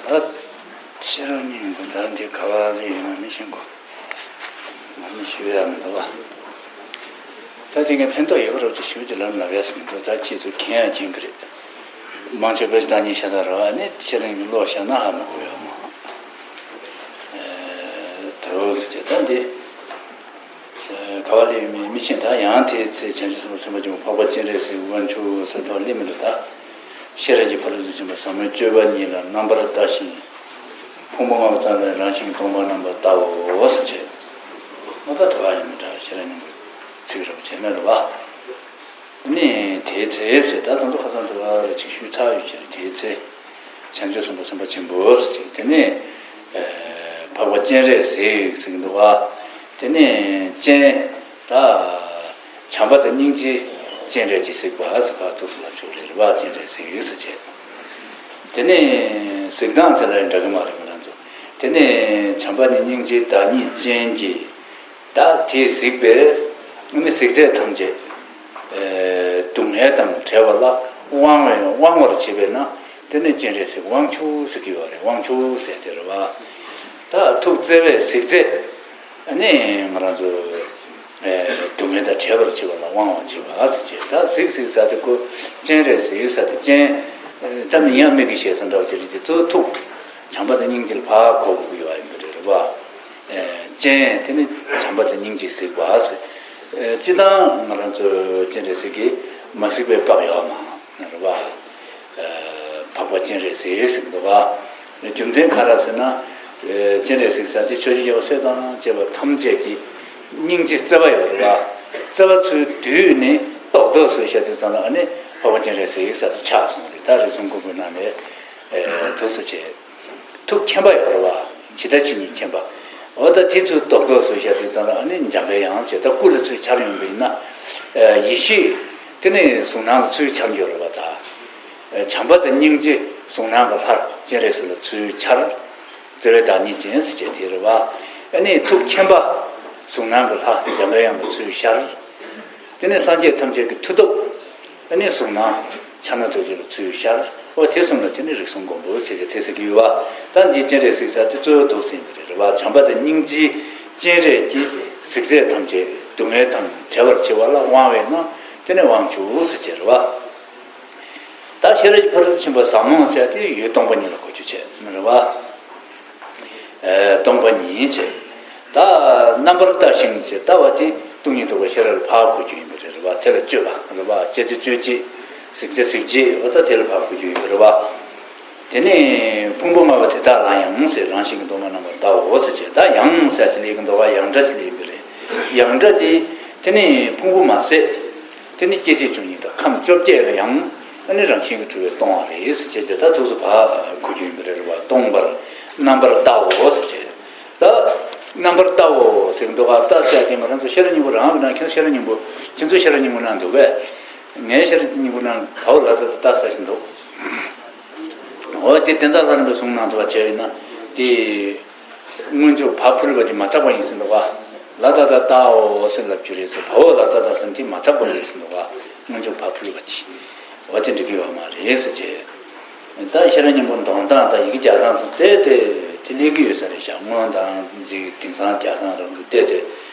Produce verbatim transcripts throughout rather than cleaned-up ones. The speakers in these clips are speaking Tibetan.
ད་ཕྱི་རོལ་ཉིད་ཀུན་ད་འདི་ག་བ་ལས་ཡོད་ན་མི་ཤེས་གོ། ང་མི་ཞུ་ཡ་མི་འདུག་བ། ད་དེ་ངས་ཕན་ཐོགས་ཡོད་པ་རབ་ཏུ་ཞུ་རྒྱུ་ལམ་ལ་བས་སུ་མི་འགྲོ། ད་ཁྱེད་ཚོ་མཁྱེན་ཡ་མཁྱེན་གི་རེད། མང་ཆེ་བས་ད་ཉིད་ཤ་ད་ར་བ་ནི་ཕྱི་རོལ་ཉིད་ཀློག་བཞག་ན་ཧ་མི་གོ་ཡོད་མ། དོ་ཟེར་བྱས་ད་འདི། ག་བ་ལས་ཡོད་མེད་མི་ཤེས། ད་ཡང་དེའི་ཚེ་བྱང་ཆུབ་སེམས་དཔའ་སེམས་དཔའ་ཆེན་པོ་འཕགས་པ་སྤྱན་རས་གཟིགས་དབང་ཕྱུག་ཟེར་ཐོག་སླེབས་མི་འགྲོ་ད། ཤེས་རབ་ཀྱི་ཕ་རོལ་ཏུ་ཕྱིན་པ་ཟབ་མོའི་སྤྱོད་པ་ཉིད་ལ་རྣམ་པར་ལྟ་ཞིང་། ཕུང་པོ་ལྔ་པོ་ཙམ་ལས་རང་བཞིན་གྱིས་སྟོང་པར་རྣམ་པར་བལྟའོ་ཟེར་བྱས། ང་ད་དོ་བ་ཡང་མི་འདྲ་ཤེས་རབ་སྙིང་པོའི་ཚིག་རབ་བྱས་མེད་རེད་བ། ནི་དེའི་ཚེ་ཟེར་ད་དང་པོ་ཁ་སང་དུ་བ་ཅིག་ཞུས་ཚར་ཡོད་ཀྱི་རེད། དེའི་ཚེ་བྱང་ཆུབ་སེམས་དཔའ་སེམས་དཔའ་ཆེན་པོ་ཟེར་ཅིག་དེ་ནས་འཕགས་པ་སྤྱན་རས་གཟིགས་ཟེར་གྱི་འདུག་བ། དེ་ནས་སྤྱན་ད་བྱམས་པ་དང་སྙིང་རྗེ་སྤྱན་རས་ཀྱིས་གཟིགས་པ་ཟེར་བ་ཐུགས་སུ་ལ་ཆུག་རེད་རེད་བ། སྤྱན་རས་གཟིགས་ཟེར་བྱས། དེ་ནས་གཟིགས་སྟངས་དེ་ལ་ཡང་འདྲ་གི་མ་རེད་ང་རང་ཚོ། དེ་ནས་བྱམས་པ་ནི་སྙིང་རྗེའི་བདག་ཉིད་ཅན་གྱི། ད་དེས་གཟིགས་པས་ནི་གཟིགས་ཚད་ཐམས་ཅད་སྡུག་བསྔལ་དང་བྲལ་བ་ལ་དབང་བས་དབང་བར་བྱེད་པས་ན་དེ་ནི་སྤྱན་རས་གཟིགས་དབང་ཕྱུག་ཟེར་གྱི་ཡོད་རེད། དབང་ཕྱུག་ཟེར་དེ་རེད་བ། ད་ཐུགས་བརྩེ་བས་གཟིགས་ཚད་ནི་ང་རང་ཚོ་སྡུག་བསྔལ་དང་བྲལ་བར་བྱེད་པ་ལ་དབང་བར་བྱེད་པ་ཟེར་བྱས། ད་གཟིགས་གཟིགས་ཟེར་དེ་ཁོ་སྤྱན་རས་གཟིགས་ཟེར་དེ་སྤྱན་ད་མི་ཡང་མིག་གིས་ཤེས་ས་འདྲ་བ་ཅིག་རེད་དེ་གཙོ་བོ་ཐུགས་བྱམས་པ་དང་སྙིང་རྗེ་ལ་ཕར་གོ་དགོས་ཀྱི་ཡོད་པ་ཡིན་པ་རེད་རེད་བ། སྤྱན་དེ་ནི་བྱམས་པ་དང་སྙིང་རྗེས་གཟིགས་པ་ཟེར། སྤྱིར་བཏང་ང་རང་ཚོ་སྤྱན་རས་གཟིགས་ཀྱིས་མ་གཟིགས་པའི་སྐབས་ཡོད་མ་རེད་བ། འཕགས་པ་སྤྱན་རས་གཟིགས་ཟེར་གྱི་འདུག་བ། རྒྱུ་མཚན་ག་རེ་ཟེར་ན། སྤྱན་རས་གཟིགས་ཟེར་དེ་ཆོས་ཀྱི་རྒྱལ་པོ་སྲས་དང་བཅས་པ་ཐམས་ཅད་ཀྱི་སྙིང་རྗེ་བརྩེ་བ་ཡོད་རེད་བ། བརྩེ་བ་ཚུར་བསྡུས་ནས་རྡོག་རྡོག་བཟོས་བཞག་དུས་ཙམ་ལ་ཨ་ནི་འཕགས་པ་སྤྱན་རས་གཟིགས་ཟེར་དེ་ཆགས་སོང་རེད། ད་རིགས་གསུམ་མགོན་པོའི་ནང་ནས་ཐུགས་སུ་ཆེ། ཐུགས་མཁྱེན་པ་ཡོད་རེད་བ། ཇི་ལྟ་ཇི་སྙེད་མཁྱེན་པ། འོ་ད་དེ་ཚུར་རྡོག་རྡོག་བཟོས་བཞག་དུས་ཙམ་ལ་ཨ་ནི་འཇམ་པའི་དབྱངས་ཞེས་ད་སྐུ་ལ་ཚུར་འཆར་ཡོང་བ་ཡིན་ན། ཡེ་ཤེས་དེ་ནི་གཟུགས་སྣང་ལ་ཚུར་འཆར་འགྱུར་རེད་བ་ད། བྱམས་པ་དང་སྙིང་རྗེ་གཟུགས་སྣང་གི་ལྷར་སྤྱན་རས་གཟིགས་ལ་ཚུར་འཆར། བརྩེ་བའི་བདག་ཉིད་ཅན་ཟེར་བྱས་དེ་རེད་བ། ཨ་ནི་ཐུགས་མཁྱེན་པ་གཟུགས་སྣང་གི་ལྷ་འཇམ་པའི་དབྱངས་ལ་ཚུར་ཤར། དེ་ནས་སངས་རྒྱས་ཐམས་ཅད་ཀྱི་མཐུ་སྟོབས། ཨ་ནི་གཟུགས་སྣང་ཕྱག་ན་རྡོ་རྗེ་ལ་ཚུར་ཤར། འོ་དེ་གསུམ་ལ་དེ་ནི་རིགས་གསུམ་མགོན་པོ་ཟེར་ཏེ་དེ་ཟེར་གྱི་ཡོད་བ། ད་འདི་སྤྱན་རས་གཟིགས་ཟེར་དེ་གཙོ་བོ་ཐུགས་ཟིན་པ་རེད་རེད་བ། བྱམས་པ་དང་སྙིང་རྗེའི་སྤྱན་རས་ཀྱིས་གཟིགས་ཚད་ཐམས་ཅད་སྡུག་བསྔལ་དང་བྲལ་བར་བྱེད་པ་ལ་དབང་བས་ན་དེ་ནི་དབང་ཕྱུག་ཟེར་བྱས་རེད་བ། ད་ཤེས་རབ་ཀྱི་ཕ་རོལ་ཏུ་ཕྱིན་པ་ཟབ་མོ་ཟེར་དེ་ཡུལ་སྟོང་པ་ཉིད་ལ་གོ་རྒྱུ་བྱས་རེད་བ། སྟོང་པ་ཉིད་ཅེས། ད་རྣམ་པར་ལྟ་ཞིང་ཅེས་ལྟ་བ་དེ་སྟོང་ཉིད་རྟོགས་པའི་ཤེས་རབ་ལ་ཕར་གོ་རྒྱུ་ཡིན་པ་རེད་བ། དེ་ལ་དཔྱོད་པ་རེད་བ། དཔྱད་བྱ་དཔྱོད་བྱེད། གཟིགས་བྱ་གཟིགས་བྱེད། འོ་ད་དེ་ལ་ཕར་གོ་རྒྱུ་ཡིན་པ་རེད་བ། དེ་ནས་ཕུང་པོ་ལྔ་པོ་དེ་དག་ལ་ཡང་ཟེར་རང་བཞིན་གྱིས་སྟོང་པར་རྣམ་པར་བལྟའོ་ཟེར་བྱས། ད་ཡང་ཟེར་ཅིག་ལས་ཀྱི་འདུག་བ། ཡང་སྒྲ་ཅིག་ལས་ཡིན་པ་རེད། ཡང་སྒྲ་དེ་དེ་ནས་ཕུང་པོ་མ་ཟད། དེ་ནི་སྐྱེ་མཆེད་བཅུ་གཉིས་དང་ཁམས་བཅོ་བརྒྱད་ལ་ཡང་ཨ་ནི་རང་བཞིན་གྱིས་གྲུབ་པས་སྟོང་བ་རེད་ཟེར་བྱས་ད་ཐུགས་སུ་བ་གོ་རྒྱུ་ཡིན་པ་རེད་བ། སྟོང་པར་རྣམ་པར་བལྟའོ་ཟེར་བྱས། ད་རྣམ་པར་བལྟའོ་ཟེར་འདུག་ག་ད་ཟེར་དེ་ང་རང་ཚོ་ཤེས་རབ་སྙིང་པོ་རང་གི་ནང་ཁྱེད་ཤེས་རབ་སྙིང་པོ་ཁྱེད་ཚོ་ཤེས་རབ་སྙིང་པོ་ནང་འདུག་གས། ངའི་ཤེས་རབ་སྙིང་པོ་ནང་བའོ་ལ་ད་ད་ད་ཟེར་བཞིན་འདུག་འོ་དེ་དེ་འདྲ་ལ་རིམ་པས་གསུང་གནང་འདུག་བ་བྱས་ཡིན་ན་དེ། སྔོན་འཇུག་བ་ཕུལ་བ་དེ་མ་དག་པ་ཡིན་ཟེར་འདུག་ག་ལ་ད་ད་ལྟའོ་ཟེར་ལབ་རྒྱུ་རེད་ཟེར། བའོ་ལ་ད་ད་ཟེར་དེ་མ་དག་པ་རེད་ཟེར་འདུག་ག་སྔོན་འཇུག་བ་ཕུལ་བ་དེ། འོ་དེ་འགྲིག་གི་ཡོད་མ་རེད་ཟེར་བྱས། ད་ཤེས་རབ་སྙིང་པོ་འདོན་སྟངས་དང་ཡི་གེ་རྒྱག་སྟངས་ཚོ་བལྟས་ཏེ་དེ་སླེབས་ཀྱི་ཡོད་ས་རེད་ཤག་སྔོན་དང་ཅིག་དེང་སང་རྒྱག་སྟངས་རང་ཚོ་བལྟས་ཏེ་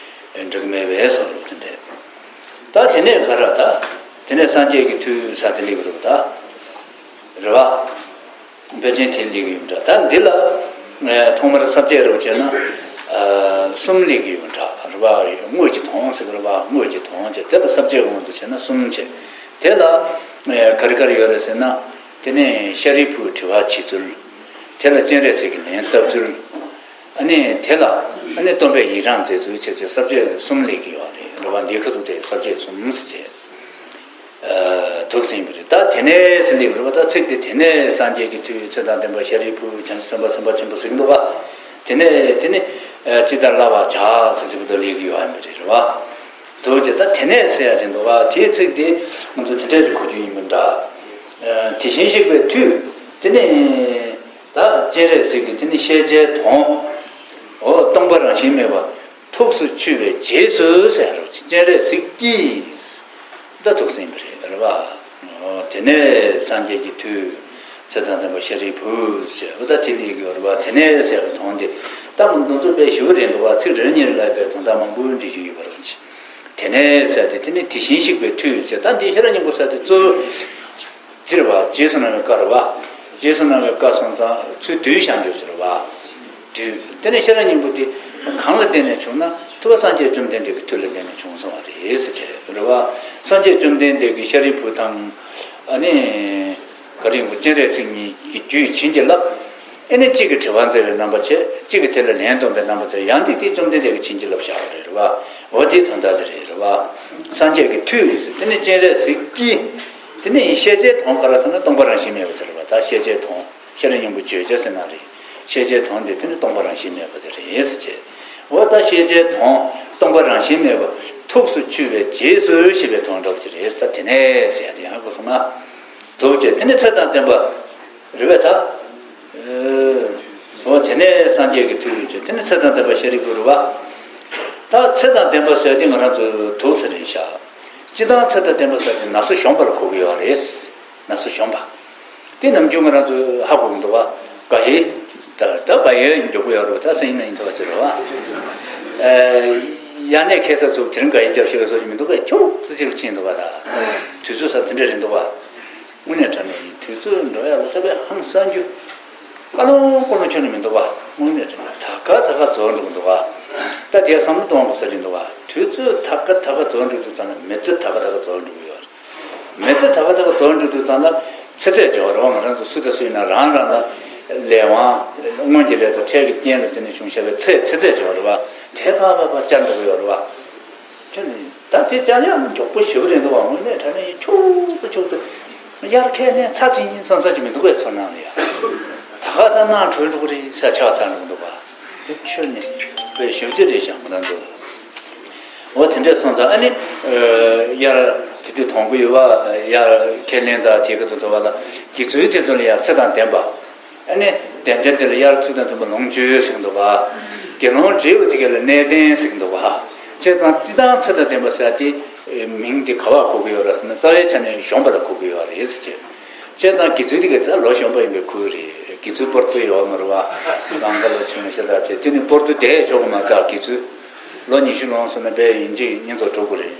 འགྲིག་གི་མེད་པས་བསམ་རུང་དེ་འདྲས། ད་དེ་ནས་ག་རེ་ད། དེ་ནས་སངས་རྒྱས་ཀྱི་མཐུས་ས་དེ་སླེབས་ཀྱི་རེད་པ་ད། རེད་བ། དཔེ་ཅན་དེ་སླེབས་ཀྱི་ཡོད་འདྲ། ད་འདི་ལ་ཐོག་མར་ས་བཅད་རེ་བྱས་ན་གསུམ་སླེབས་ཀྱི་ཡོད་འདྲ་རེད་བ། དངོས་ཀྱི་དོན་ཟེར་གྱི་རེད་བ། དངོས་ཀྱི་དོན་བྱས་དེ་ལ་ས་བཅད་དབང་དུ་བྱས་ན་གསུམ་བྱས། དེ་ལ་ག་རེ་ག་རེ་ཡོད་རེད་ཟེར་ན། དེ་ནས་ཤཱ་རིའི་བུས་དྲི་བ་བྱེད་ཚུལ། དེ་ལ་སྤྱན་རས་གཟིགས་ཀྱིས་ལན་བཏབ་ཚུལ། ཨ་ནི་དེ་ལ་ཨ་ནི་སྟོན་པས་ཡི་རང་མཛད་ཚུལ་བྱས་བྱས་ས་བཅད་གསུམ་སླེབས་ཀྱི་ཡོད་རེད་རེད་བ། འདིའི་ཁ་ཐུག་དེ་ས་བཅད་གསུམ་ཟེར་བྱས། ཐུགས་ཟིན་པ་རེད། ད་དེ་ནས་ཟེར་ལེ་རེད་བ། ད་ཚིག་དེ་དེ་ནས་སངས་རྒྱས་ཀྱི་མཐུས་ཚེ་དང་ལྡན་པ་ཤཱ་རིའི་བུ་བྱང་ཆུབ་སེམས་དཔའ་སེམས་དཔའ་ཆེན་པོ་ཟེར་གྱི་འདུག་ག་དེ་ནས་དེ་ནི་ཅི་ལྟར་བསླབ་པར་བྱ་ཟེར་ཟེར་གྱི་འདུག་ལེགས་ཀྱི་ཡོད་ཨ་མི་རེད་རེད་བ། ཐུགས་རྗེ་ད་དེ་ནས་ཟེར་ཡ་ཟེར་འདུག་ག་དེའི་ཚིག་དེ་ང་ཚོ་དེ་འདྲས་ཞིག་གོ་རྒྱུ་ཡིན་པ་འདྲ། དེ་བཞིན་གཤེགས་པའི་མཐུས་དེ་ནི་ད་སྤྱན་རས་གཟིགས་ཀྱི་དེ་ནི་ཤེས་བྱའི་དོན། འོ་སྟོང་པ་རང་བཞིན་མེད་པ། ཐུགས་སུ་ཆུད་པའི་རྗེས་སུ་ཟེར་རོ། སྤྱན་རས་གཟིགས་ཀྱིས་ད་ཐུགས་ཟིན་པ་རེད་རེད་བ། དེ་ནས་སངས་རྒྱས་ཀྱི་མཐུས་ ཚེ་དང་ལྡན་པ་ཤཱ་རིའི་བུ་ཟེར་བ་ད་དེ་ལས་ཀྱི་བར་བ་དེ་ནས་ཟེར་བའི་དོན་དེ་ད་མི་འདུག་ཚོ་དཔེ་ཞིབ་རེད་འདུག་བ། ཚིག་རེ་གཉིས་རེ་ལ་དཔེ་དོན་དག་མང་པོ་འབྲི་རྒྱུ་ཡོད་པ་རེད། དེ་ནས་ཟེར་དེ་དེ་ནི་དེ་བཞིན་གཤེགས་པའི་མཐུས་ཟེར། ད་འདི་ཤེས་རབ་སྙིང་པོ་ཟེར་དེ་གཙོ་བོ་འདི་རེད་བ། རྗེས་སུ་གནང་བའི་བཀའ་རེད་བ། རྗེས་སུ་གནང་བའི་བཀའ་སོང་ཙང་ཚུར་བསྡུས་བཞག་འདོད་ཟེར་བ། བསྡུས་དེ་ནས་ཤེས་རབ་སྙིང་པོ་དེ་གང་ལ་བརྟེན་ནས་བྱུང་ན་ཐུབ་པ་སངས་རྒྱས་བཅོམ་ལྡན་འདས་ཀྱི་མཐུ་ལ་བརྟེན་ནས་བྱུང་སོང་བ་རེད་ཟེར་བྱས་རེད་བ། སངས་རྒྱས་བཅོམ་ལྡན་འདས་ཀྱིས་ཤཱ་རིའི་བུ་དང་ཨ་ནི། ག་རེ་ཡིན་པ། སྤྱན་རས་གཟིགས་ཉིད་ཀྱིས་རྒྱུད་བྱིན་གྱིས་བརླབས། ཨེ་ནི་གཅིག་གིས་དྲི་བ་འཚལ་བའི་རྣམ་པ་བྱས། གཅིག་གིས་དེ་ལ་ལན་སྟོན་པའི་རྣམ་པ་བྱས། ཡང་དེ་དེ་བཅོམ་ལྡན་འདས་ཀྱིས་བྱིན་གྱིས་བརླབས་བཞག་པ་རེད་རེད་བ། འོ་དེའི་དོན་དག་དེ་རེད་རེད་བ། སངས་རྒྱས་ཀྱི་མཐུས་རེད་ཟེར། དེ་ནི་སྤྱན་རས་གཟིགས་ཀྱིས། དེ་ནི་ཤེས་བྱའི་དོན་ག་རེ་ཟེར་ན་སྟོང་པ་རང་བཞིན་མེད་པ་དེ་རེད་བ། ད་ཤེས་བྱའི་དོན་ཤེས་རབ་སྙིང་པོ་བརྗོད་བྱ་ཟེར་ན་རེད། ཤེས་བྱའི་དོན་དེ་དེ་ནི་སྟོང་པ་རང་བཞིན་མེད་པ་དེ་རེད་ཟེར་བྱས། འོ་ད་ཤེས་བྱའི་དོན་སྟོང་པ་རང་བཞིན་མེད་པ་ཐུགས་སུ་ཆུད་པའི་རྗེས་སུ་ཞེས་པའི་དོན་འདྲ་བ་ཅིག་རེད་ཟེར། དེ་ནས་ཟེར་ཡ་དེ་ཡང་གོ་སོང་ན། འདུག་ཅེས་དེ་ནི་ཚེ་དང་ལྡན་པ་རེད་པས་ད། འོ་དེ་ནས་སངས་རྒྱས་ཀྱི་མཐུས་རེད་ཅེས་དེ་ནི་ཚེ་དང་ལྡན་པ་ཤཱ་རིའི་བུ་རེད་བ། ད་ཚེ་དང་ལྡན་པ་ཟེར་དེ་ང་རང་ཚོ་འདུག་ཟེར་རེད་ཤག་སྤྱིར་བཏང་ཚེ་དང་ལྡན་པ་ཟེར་དེ་ན་སོ་གཞོམ་པ་ལ་གོ་གི་ཡོད་རེད། ན་སོ་གཞོམ་པ། དེ་ནམ་རྒྱུན་ང་རང་ཚོ་ཧ་གོ་གི་འདུག་བ། ག་ཡེ། ད་ད་ག་ཡེ་མགྱོགས་པོ་ཡོད་རེད་བ། ད་སང་ཉིན་གནངས་ཉིན་ཐོག་ཅེས་རེད་བ། ཡ་ནས་ཁ་སང་ཚོ་དེ་རིང་ག་ཡེ་རྒྱབ་ཤོག་ཟེར་གྱི་མི་འདུག་གས། ཁྱོད་ཙི་ཙི་ལ་ཕྱིན་འདུག་བ་ད། དུས་ཚོད་ས་དེ་འདྲ་རེད་འདུག་བ། དངོས་གནས་དྲང་གནས་ཡིན། དུས་ཚོད་འགྲོ་ཡ་ལ་ད་དཔེ་ཧང་སང་རྒྱུ། བཀའ་ལུང་བཀའ་ལུང་ཁྱོན་ནས་མི་འདུག་བ། དངོས་གནས་དྲང་གནས་ད་ག་ད་ག་རྫོགས་འགྲོ་གི་འདུག་བ། ད་དེ་བསམ་བློ་གཏོང་དགོས་ས་རེད་འདུག་བ། དུས་ཚོད་ད་ག་ད་ག་རྫོགས་འགྲོ་དུས་ཙམ་ལ་མི་ཚེ་ད་ག་ད་ག་རྫོགས་འགྲོ་གི་ཡོད་རེད། མི་ཚེ་ད་ག་ད་ག་རྫོགས་འགྲོ་དུས་ཙམ་ལ་ཚེ་ཚད་སྦྱོར་བ་རེད་བ། ང་རང་ཚོ་སུ་དང་སུ་ཡིན་ན་རང་རང་ལ་ལས་དབང་སྔོན་གྱི་ལས་དང་འཕྲལ་གྱི་རྐྱེན་ལ་བརྟེན་ནས་བྱུང་བཞག་པའི་ཚེ་ཚེ་ཚད་སྦྱོར་བ་རེད་བ། དེ་ཕར་ཕར་ཕར་བཅར་འགྲོ་གི་ཡོད་རེད་བ། ཁྱོད་ནི་ད་དེ་ཅང་ཡང་མགྱོགས་པོ་ཞེ་པོ་རེད་འདུག་བ། དངོས་གནས་དྲང་གནས་ཡིན། ཁྱུག་ཙམ་ཁྱུག་ཙམ་དབྱར་ཁ་ནས་ཚ་ཚིང་ཡིན་བསམ་ས་ཅིག་མི་འདུག་གས། ཚོར་སྣང་ལ་ཡ་ད་ག་ད་ནང་གྲོལ་འགྲོ་གི་རེད་ཟེར་ཆགས་ཚར་འགྲོ་གི་འདུག་བ། དེ་ཁྱོད་ནི་དཔེ་ཞེ་པོ་ཅིག་རེད་ཤག་མི་ལ་འདུག་འོ་དེ་འདྲས་སོང་ཙང་ཨ་ནི། དབྱར་དེ་དུས་གཏོང་གི་ཡོད་པ། དབྱར་ཁས་ལེན་དང་དེ་ག་དུ་འདུག་བ་ལ། དགེ་ཚུལ་དེ་ཚོ་ལ་ཡང་ཚེ་དང་ལྡན་པ། ཨ་ནི་ལྡན་ཚེ་དེ་ལ་དབྱར་ཚུལ་དང་མཐུན་པ་ལོངས་སྤྱོད་ཟེར་གྱི་འདུག་བ། དགེ་སློང་བགྲེས་པ་དེ་ག་ལ་གནས་བརྟན་ཟེར་གྱི་འདུག་བ། བྱས་ཙང་སྤྱིར་བཏང་ཚེ་དང་ལྡན་པ་ཟེར་དེ་མིང་དེ་ག་པར་གོ་གི་ཡོད་རེད་ཟེར་ན་རྩ་བའི་ཆ་ནས་གཞོམ་པ་ལ་གོ་གི་ཡོད་རེད་ཟེར་བྱས། བྱས་ཙང་དགེ་ཚུལ་དེ་ག་ད་ལོ་གཞོན་པ་ཡིན་པའི་ཁུལ་རེད། དགེ་ཚུལ་སྤོར་ཏོ་ཡོད་མ་རེད་བ། ལང་ཀ་ལ་བྱོན་ཤ་སྟག་བྱས་དེ་ནི་སྤོར་ཏོ་དེ་ཆོག་གི་མ་གཏོགས་དགེ་ཚུལ་ལོ་ཉི་ཤུ་ལོངས་སོང་ན་དཔེ་ཡིན་གཅིག་བསྙེན་རྫོགས་གྲུབ་ཀྱི་རེད།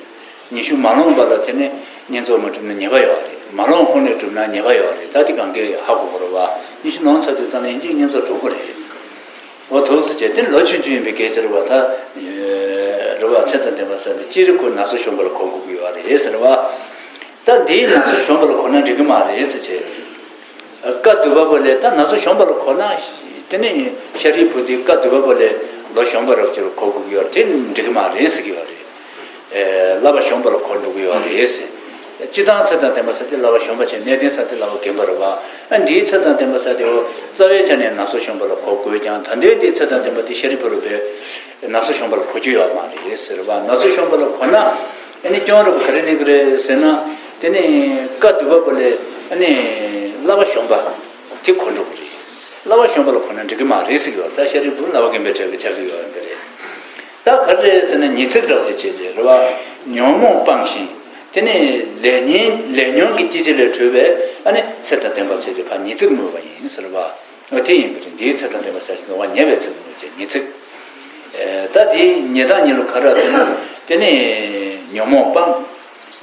ཉི་ཤུ་མ་ལོངས་པ་ལ་དེ་ནི་བསྙེན་རྫོགས་མ་གྲུབ་ན་ཉེས་པ་ཡོད་རེད། མ་ལོངས་གོང་ནས་གྲུབ་ན་ཉེས་པ་ཡོད་རེད། ད་དེ་གང་གས་ཧ་གོ་དགོས་རེད་བ། ཉི་ཤུ་ལོངས་ཚར་དུས་ད་ནི་ཡིན་གཅིག་བསྙེན་རྫོགས་གྲུབ་ཀྱི་རེད། འོ་ཐུགས་སུ་ཆེ་དེ་ལོ་ཆུང་ཆུང་ཡིན་པའི་སྐད་ཆ་རེད་བ། ད་རེད་བ། ཚེ་དང་ལྡན་པ་ཟེར་དེ་སྤྱིར་ཁོ་ན་སོ་གཞོམ་པ་ལ་གོ་དགོས་ཀྱི་ཡོད་རེད་ཟེར་བ། ད་འདིའི་ན་སོ་གཞོམ་པ་ལ་གོ་ན་འགྲིག་གི་མ་རེད་ཟེར་བྱས། བཀའ་བསྡུ་བ་པོ་ལས་ད་ན་སོ་གཞོམ་པ་ལ་གོ་ན། དེ་ནི་ཤཱ་རིའི་བུ་དེ་བཀའ་བསྡུ་བ་པོ་ལས་ལོ་གཞོན་པ་རབ་ཅིག་ལ་གོ་དགོས་ཀྱི་ཡོད་རེད། དེ་འགྲིག་གི་མ་རེད་ཟེར་གྱི་ཡོད་རེད། བསླབ་པ་གཞོམ་པ་ལ་གོ་འགྲོ་གི་ཡོད་རེད་ཟེར། སྤྱིར་བཏང་ཚེ་དང་ལྡན་པ་ཟེར་དེ་བསླབ་པ་གཞོམ་པ་བྱས། གནས་བརྟན་ཟེར་དེ་བསླབ་པ་རྒན་པ་རེད་བ། ཨ་འདིའི་ཚེ་དང་ལྡན་པ་ཟེར་དེ་འོ་རྩ་བའི་ཆ་ནས་ན་སོ་གཞོམ་པ་ལ་གོ་དགོས་ཀྱང་ད་ལྟའི་འདིའི་ཚེ་དང་ལྡན་པ་དེ་ཤཱ་རིའི་བུ་ལ་དཔེ་ན་སོ་གཞོམ་པ་ལ་གོ་རྒྱུ་ཡོད་མ་རེད་ཟེར་བ། ན་སོ་གཞོམ་པ་ལ་གོ་ན་ཨ་ནི་སྐྱོན་རེ་བ་ག་རེ་སླེབས་ཀྱི་རེད་ཟེར་ན། དེ་ནི་བཀའ་བསྡུ་བ་པོ་ལས་ཨ་ནི་བསླབ་པ་གཞོམ་པ་དེ་གོ་འགྲོ་གི་རེད། བསླབ་པ་གཞོམ་པ་ལ་གོ་ན་འགྲིག་གི་མ་རེད་ཟེར་གྱི་ཡོད། ད་ཤཱ་རིའི་བུ་བསླབ་པ་རྒན་པའི་གྲས་ཀྱི་ཆགས་ཀྱི་ཡོད་ཡིན་པ་རེད། ད་ག་རེ་རེད་ཟེར་ན་ཉེས་ཚིག་རབ་ཅིག་བྱས་རྗེས་རེད་བ། ཉོན་མོངས་སྤངས་ཤིང་། དེ་ནི་ལས་ཉོན་ལས་ཉོན་གྱི་སྐྱེ་མཆེད་ལས་གྲོལ་བའི་ཨ་ནི་ཚེ་དང་ལྡན་པ་ཟེར་ཏེ་ཕར་ཉེས་ཚིག་སྨོས་པ་ཡིན་ཟེར་བ། འོ་དེ་ཡིན་པ་རེད། འདིའི་ཚེ་དང་ལྡན་པ་ཟེར་ཞིང་འདུག་བ། ཉེས་པའི་ཚིག་སྨོས་བྱས་ཉེས་ཚིག་ཨེ། ད་དེའི་ཉེས་དང་ཉེས་ལུགས་ག་རེ་ཟེར་ན། དེ་ནི་ཉོན་མོངས་སྤངས།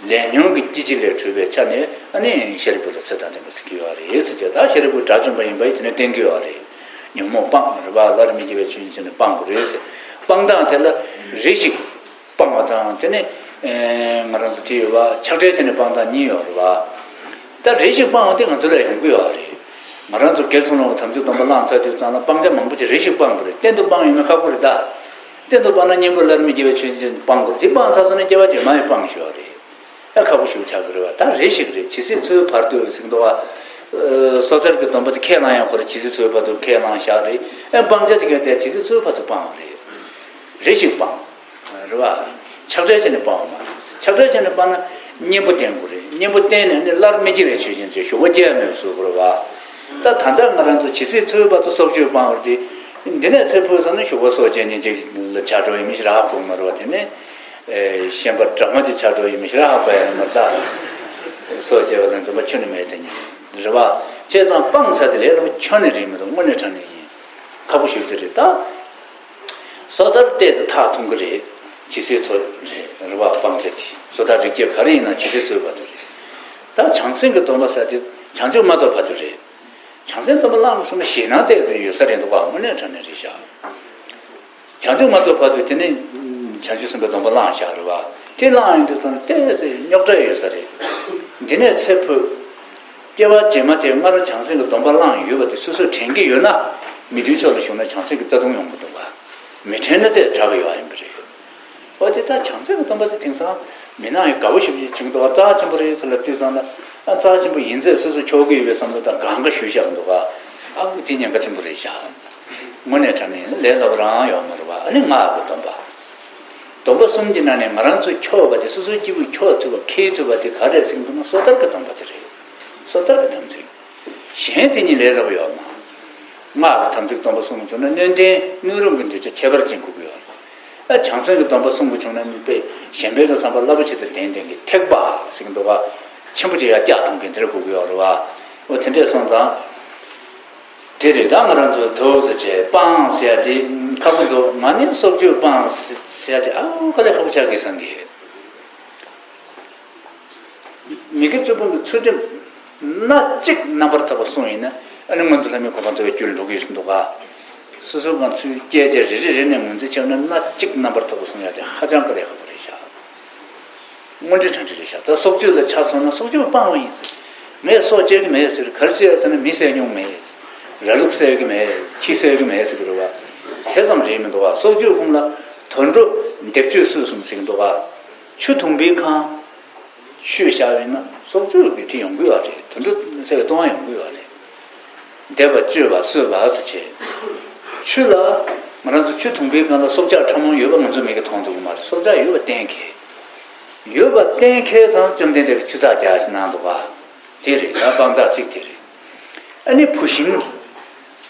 ལས་ཉོན་གྱི་སྐྱེ་མཆེད་ལས་གྲོལ་བའི་ཆ་ནས་ཨ་ནི་ཤཱ་རིའི་བུ་ལ་ཚེ་དང་ལྡན་པ་ཟེར་གྱི་ཡོད་རེད་ཟེར་བྱས། ད་ཤཱ་རིའི་བུ་དགྲ་བཅོམ་པ་ཡིན་པ་ཡིས་དེ་ནས་བསྟན་གྱི་ཡོད་རེད། ཉོན་མོངས་སྤངས་རེད་བ། སླར་མི་སྐྱེ་བའི་ཆོས་ཉིད་ཅན་དུ་སྤང་དགོས་རེད་ཟེར། སྤང་སྟངས་དེ་ལ་རེ་ཞིག་སྤང་བ་དང་། དེ་ནས་ཨེ་ང་རང་ཚོ་དེ་ཡོད་བ། ཆགས་བྲལ་བྱས་ནས་སྤང་སྟངས་གཉིས་ཡོད་རེད་བ། ད་རེ་ཞིག་སྤང་བ་དེ་ང་ཚོ་ལ་ཡོང་གི་ཡོད་རེད། ང་རང་ཚོ་དགེ་ཚུལ་སློང་གི་དམ་ཚིག་སྡོམ་པ་བླངས་ཚར་དུས་ཙམ་ལ་སྤང་བྱ་མང་པོ་ཅིག་རེ་ཞིག་སྤང་དགོས་རེད། གཏན་དུ་སྤང་ཡོང་ན་ཁག་པོ་རེད་ད། གཏན་དུ་སྤང་ན་གཉེན་པོ་སླར་མི་སྐྱེ་བའི་ཆོས་ཅན་སྤང་དགོས་རེད། དེ་སྤང་ཚར་སོང་ན་སྐྱེ་བ་རྗེས་མ་ཡང་སྤང་ཞུ་བ་རེད། ཨ་ཁག་པོ་ཞིག་ཆགས་ཀྱི་རེད་བ། ད་རེ་ཞིག་རེད། ཇི་སྲིད་འཚོའི་བར་དུ་ཟེར་གྱི་འདུག་བ། ཨ་སོ་ཐར་གྱི་སྡོམ་པ་དེ་ཁས་བླངས་ཡང་ཁོ་རང་ཇི་སྲིད་འཚོའི་བར་དུ་ཁས་བླངས་བཞག་རེད། ཨ་སྤང་བྱ་དེ་ག་དེ་ཇི་སྲིད་འཚོའི་བར་དུ་སྤང་བ་རེད། རེ་ཞིག་སྤང་། རེད་བ། ཆགས་བྲལ་བྱས་ནས་སྤང་བ་མ་རེད། ཆགས་བྲལ་བྱས་ནས་སྤངས་ན་གཉེན་པོ་བསྟེན་དགོས་རེད། གཉེན་པོ་བསྟེན་ནས་ནི་སླར་མི་སྐྱེ་བའི་ཆོས་ཅན་ཅེས་ཞུགས་པ་སྐྱེ་བ་མེད་པར་བཟོ་དགོས་རེད་བ། ད་ད་ལྟ་ང་རང་ཚོ་ཇི་སྲིད་འཚོའི་བར་དུ་སྲོག་གཅོད་སྤང་བ་རེད་དེ། འདི་ནས་ཚེ་འཕོས་སོང་ན་ཞུགས་པ་སྲོག་གཅོད་ཉེན་ཅན་ལ་ཆགས་འགྲོ་ཡིན་མི་ཞིག་རག་དགོས་མ་རེད་བ། དེ་ནས་ཨེ་ཤན་པ་དྲང་མོ་ཅིག་ཆགས་འགྲོ་ཡིན་མི་ཞིག་རག་པ་ཡང་མ་རེད་ད། སྲོག་གཅོད་པ་ལ་འཛེམ་པ་ཁྱོན་ནས་མེད་དེ་ཉིད། རེད་བ། བྱས་ཙང་སྤང་ཟེར་དེ་ལས་སླ་པོ་ཁྱོན་ནས་རེད་མི་འདུག་དངོས་གནས་དྲང་གནས་ཡིན། ཁག་པོ་ཞེ་པོ་ཅིག་རེད་ད། སོ་ཐར་བལྟས་ཚེ་ཐག་ཐུང་གི་རེད། ཇི་སྲིད་འཚོ་རེད་རེད་བ། སྤང་ཟེར་དེ་སོ་ཐར་རིགས་བརྒྱད་ག་རེ་ཡིན་ན་ཇི་སྲིད་འཚོའི་བར་དུ་རེད། ད་བྱང་སེམས་ཀྱི་སྡོམ་པ་ཟེར་དེ་བྱང་ཆུབ་མ་ཐོབ་བར་དུ་རེད། བྱང་སེམས་སྡོམ་པ་བླངས་སོང་ན་ཞེད་སྣང་བལྟས་ཚེ་ཡོད་ས་རེད་འདུག་བ། དངོས་གནས་དྲང་གནས་རེད་ཤག་བྱང་ཆུབ་མ་ཐོབ་བར་དུ་དེ་ནི་བྱང་ཆུབ་སེམས་དཔའི་སྡོམ་པ་བླངས་བཞག་རེད་བ། དེ་བླངས་ཡོང་དུས་ཙམ་ལ་བལྟས་ཚེ་རྙོག་དྲ་ཡོད་ས་རེད། འདི་ནས་ཚེ་འཕོས། སྐྱེ་བ་རྗེས་མ་དེ་སྔར་བྱང་སེམས་ཀྱི་སྡོམ་པ་བླངས་ཡོད་པ་དེ་སོ་སོས་དྲན་གྱི་ཡོད་ན། མི་མཐུན་ཕྱོགས་ལ་ཞུགས་ན་བྱང་སེམས་ཀྱི་རྩ་ལྟུང་ཡོང་གི་འདུག་བ། མི་དྲན་ན་དེ་དྲག་གི་ཡོད་ཡིན་པ་རེད། འོ་དེ་ལྟར་བྱང་སེམས་ཀྱི་སྡོམ་པ་དེ་དེང་སང་མི་ནག་ཡི་དགའ་བོ་ཞེ་པོ་ཅིག་བྱེད་ཀྱི་འདུག་བ། རྩ་ཆེན་པོ་རེད་ཟེར་ལབ་དུས་ཙམ་ལ། ཨ་རྩ་ཆེན་པོ་ཡིན་ཚད་སོ་སོས་འཁྱོག་གི་ཡོད་པའི་བསམ་བློ་དང་གང་ག་ཞུས་བཞག་གི་འདུག་བ། ཨ་ཁུ་དེ་ཉེན་ཁ་ཆེན་པོ་རེད་ཤག་དངོས་གནས་དྲང་གནས་ཡིན་ན་ལས་སླ་པོ་རང་ཡོད་མ་རེད་བ། ཨ་ནི་སྔགས་ཀྱི་སྡོམ་པ། སྡོམ་པ་གསུམ་གྱི་ནང་ནས་ང་རང་ཚོས་འཁྱོག་པ་དེ་སོ་སོའི་སྐྱེས་བུས་འཁྱོག་ཐུབ་པ་འཁྱེར་ཐུབ་པ་དེ་ག་རེ་ཟེར་གྱི་འདུག་ན་སོ་ཐར་གྱི་སྡོམ་པ་དེ་རེད། སོ་ཐར་གྱི་དམ་ཚིག་གཞན་དེ་གཉིས་ལས་སླ་པོ་ཡོད་མ། སྔགས་ཀྱི་དམ་ཚིག་སྡོམ་པ་གསུམ་བྱུང་ན་སྣོད་ལྡན་སྣོད་རུང་གི་གདུལ་བྱ་ཁྱད་པར་ཅན་དགོས་ཀྱི་ཡོད་རེད། ཨ་བྱང་སེམས་ཀྱི་སྡོམ་པ་གསུམ་པོ་བྱུང་ན་ནི་དཔེ་གཞན་ཕན་གྱི་བསམ་པ་རླབས་པོ་ཆེ་དང་ལྡན་ལྡན་གྱི་ཐེག་པ་ཟེར་གྱི་འདུག་ག་ཆེན་པོ་ཅིག་ཡར་བཀྱག་གཏོང་མཁན་དེ་འདྲ་དགོས་ཀྱི་ཡོད་རེད་བ། འོ་དེ་འདྲས་སོང་ཙང་། དེ་རེད་ད། ང་རང་ཚོ་དུག་ཟེར་བྱས་སྤང་ཟེར་ཡ་དེ་ཁག་པོ་འདུག་ང་ནི་སྲོག་གཅོད་སྤང་ཟེར་ཡ་དེ་ཨ་དཀའ་ལས་ཁག་པོ་ཆགས་ཀྱི་བསམ་གི། མི་དགེ་བཅུ་སྤོང་གི་ཚུལ་ཁྲིམས་སྣ་གཅིག་རྣམ་པར་དག་པ་སྲུང་ཡིན་ན། ཨ་ནི་སྔོན་དུ་ལྷ་མིའི་གོ་འཕང་ཐོབ་པའི་རྒྱུར་འགྲོ་གི་ཡོད་ཟེར་འདུག་ག་སོ་སོའི་སྒང་ཚུལ་སྐྱེལ་བྱས་རེ་རེ་རེ་ནས་ངོས་འཛིན་བྱས་ན་སྣ་གཅིག་རྣམ་པར་དག་པ་སྲུང་ཡ་དེ་ཧ་ཅང་དཀའ་ལས་ཁག་པོ་རེད་ཤག་དངོས་འབྲེལ་དྲང་འབྲེལ་རེད་ཤག་ད་སྲོག་གཅོད་ལ་ཆ་མཚོན་ན་སྲོག་གཅོད་སྤང་བ་ཡིན་ཟེར། ངས་སྲོག་བཅད་ཀྱི་མེད་ཟེར། ག་རེ་བྱས་ཟེར་ན་མི་བསད་མྱོང་མེད། ར་ལུག་བསད་ཀྱི་མེད། ཁྱི་བསད་ཀྱི་མེད་ཟེར་གྱི་རེད་བ། དེ་ཙམ་རེད་མི་འདུག་བ། སྲོག་གཅོད་ཁོངས་ལ་དུད་འགྲོ་འདེབས་གཅོད་སྲོལ་གསུམ་ཟེར་གྱི་འདུག་བ། ཆུ་འཐུང་པའི་ཁང་། ཆུ་བཞག་པ་ཡིན་ན་སྲོག་གཅོད་ཀྱི་དེ་ཡོང་གི་ཡོད་རེད། དུད་འགྲོ་བསད་པའི་ལྟུང་བ་ཡོང་གི་ཡོད་རེད། འདེབས་པ་གཅོད་པ་གསོད་པ་ཟེར་བྱས། ཆུ་ལ། ང་རང་ཚོ་ཆུ་འཐུང་པའི་སྒང་ལ་སྲོག་ཆགས་ཕྲ་མོ་ཡོད་པ་ང་ཚོ་མིག་གིས་མཐོང་ཐུབ་ཀྱི་མ་རེད། སྲོག་ཆགས་ཡོད་པ་གཏན་འཁེལ། ཡོད་པ་གཏན་འཁེལ་ཙང་བཅོམ་ལྡན་འདས་ཀྱིས་ཆུ་ཚགས་རྒྱག་ཞིག་གནང་འདུག་ག་དེ་རེད་ད། སྤང་ཚགས་གཅིག་དེ་རེད། ཨ་ནི་བུ་ཤིང་།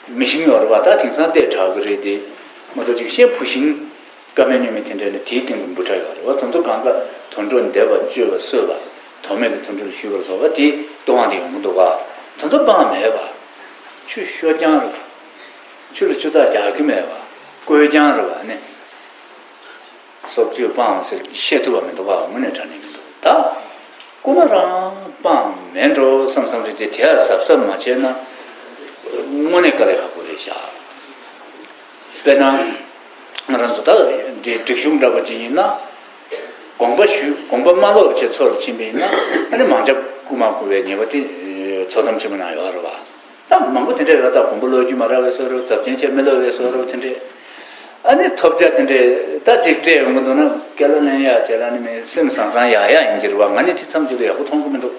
མི་ཤིང་ཡོད་རེད་བ། ད་དེང་སང་ལྟས་དྲག་གི་རེད་དེ། མ་གཏོགས་ཅིག་ཤེས་བུ་ཤིང་། སྐར་མའི་སྣོད་མེད་དེ་འདྲ་ནི་དེའི་སྟེང་དུ་འབུ་ཕྲ་ཡོད་རེད་བ། དེ་ཚོ་གང་ག་དུད་འགྲོ་འདེབས་པ་གཅོད་པ་གསོད་པ། དོན་མེད་ཀྱི་དུད་འགྲོ་ལ་གཞུས་པར་སོགས་པ་དེའི་ལྟུང་བ་དེ་ཡོང་གི་འདུག་ག་དེ་ཚོ་སྤང་མེད་པ། ཆུ་ཤོར་རྐྱང་རེད་བ། ཆུ་ལ་ཆུ་ཚགས་རྒྱག་གི་མེད་པ། བཀོལ་རྐྱང་རེད་བ་ནི། སྲོག་གཅོད་སྤང་ཟེར་བཤད་ཐུབ་པ་མི་འདུག་ག་དངོས་གནས་དྲང་གནས་མི་འདུག་ད། རྐུ་མ་རང་སྤང་མེད་འགྲོ་བསམ་བསམ་རེད་དེ། དེ་ཡང་གཟབ་གཟབ་མ་བྱས་ན། དངོས་གནས་དཀའ་ལས་ཁག་པོ་རེད་ཤག་དཔེར་ན། ང་རང་ཚོ་ད་འདི་སྒྲིག་གཞུང་འདྲ་པོ་ཅིག་ཡིན་ན། དགོངས་པ་ཞུ་དགོངས་པ་མ་ལོག་བྱས་ཚོགས་ལ་ཕྱིན་པ་ཡིན་ན། ཨ་ནི་མང་ཇ་རྐུ་མ་རྐུ་བའི་ཉེས་པ་དེ་ཚོགས་གཏམ་ཆེན་མོ་ནང་ཡོད་རེད་བ། ད་མང་པོ་དེ་འདྲས་རེད། ད་དགོངས་པ་ལོག་རྒྱུ་མ་རག་པའི་བཟོ་འདྲ། ཚབས་ཆེན་བྱས་མི་ལོག་པའི་བཟོ་འདྲ་དེ་འདྲས། ཨ་ནི་ཐོབ་བྱ་དེ་འདྲས་ད་ཅིག་སྤྲད་ཡོང་གི་འདུག་ན། སྐྱེ་ལ་ལེན་ཡ་བྱེད་ལ་ནི་མི་སེམས་བཟང་བཟང་ཡག་ཡག་ཡིན་གྱི་རེད་བ། ང་ནི་དེ་མཚམས་གཅིག་ཏུ་ཡག་པོ་མཐོང་གི་མི་འདུག་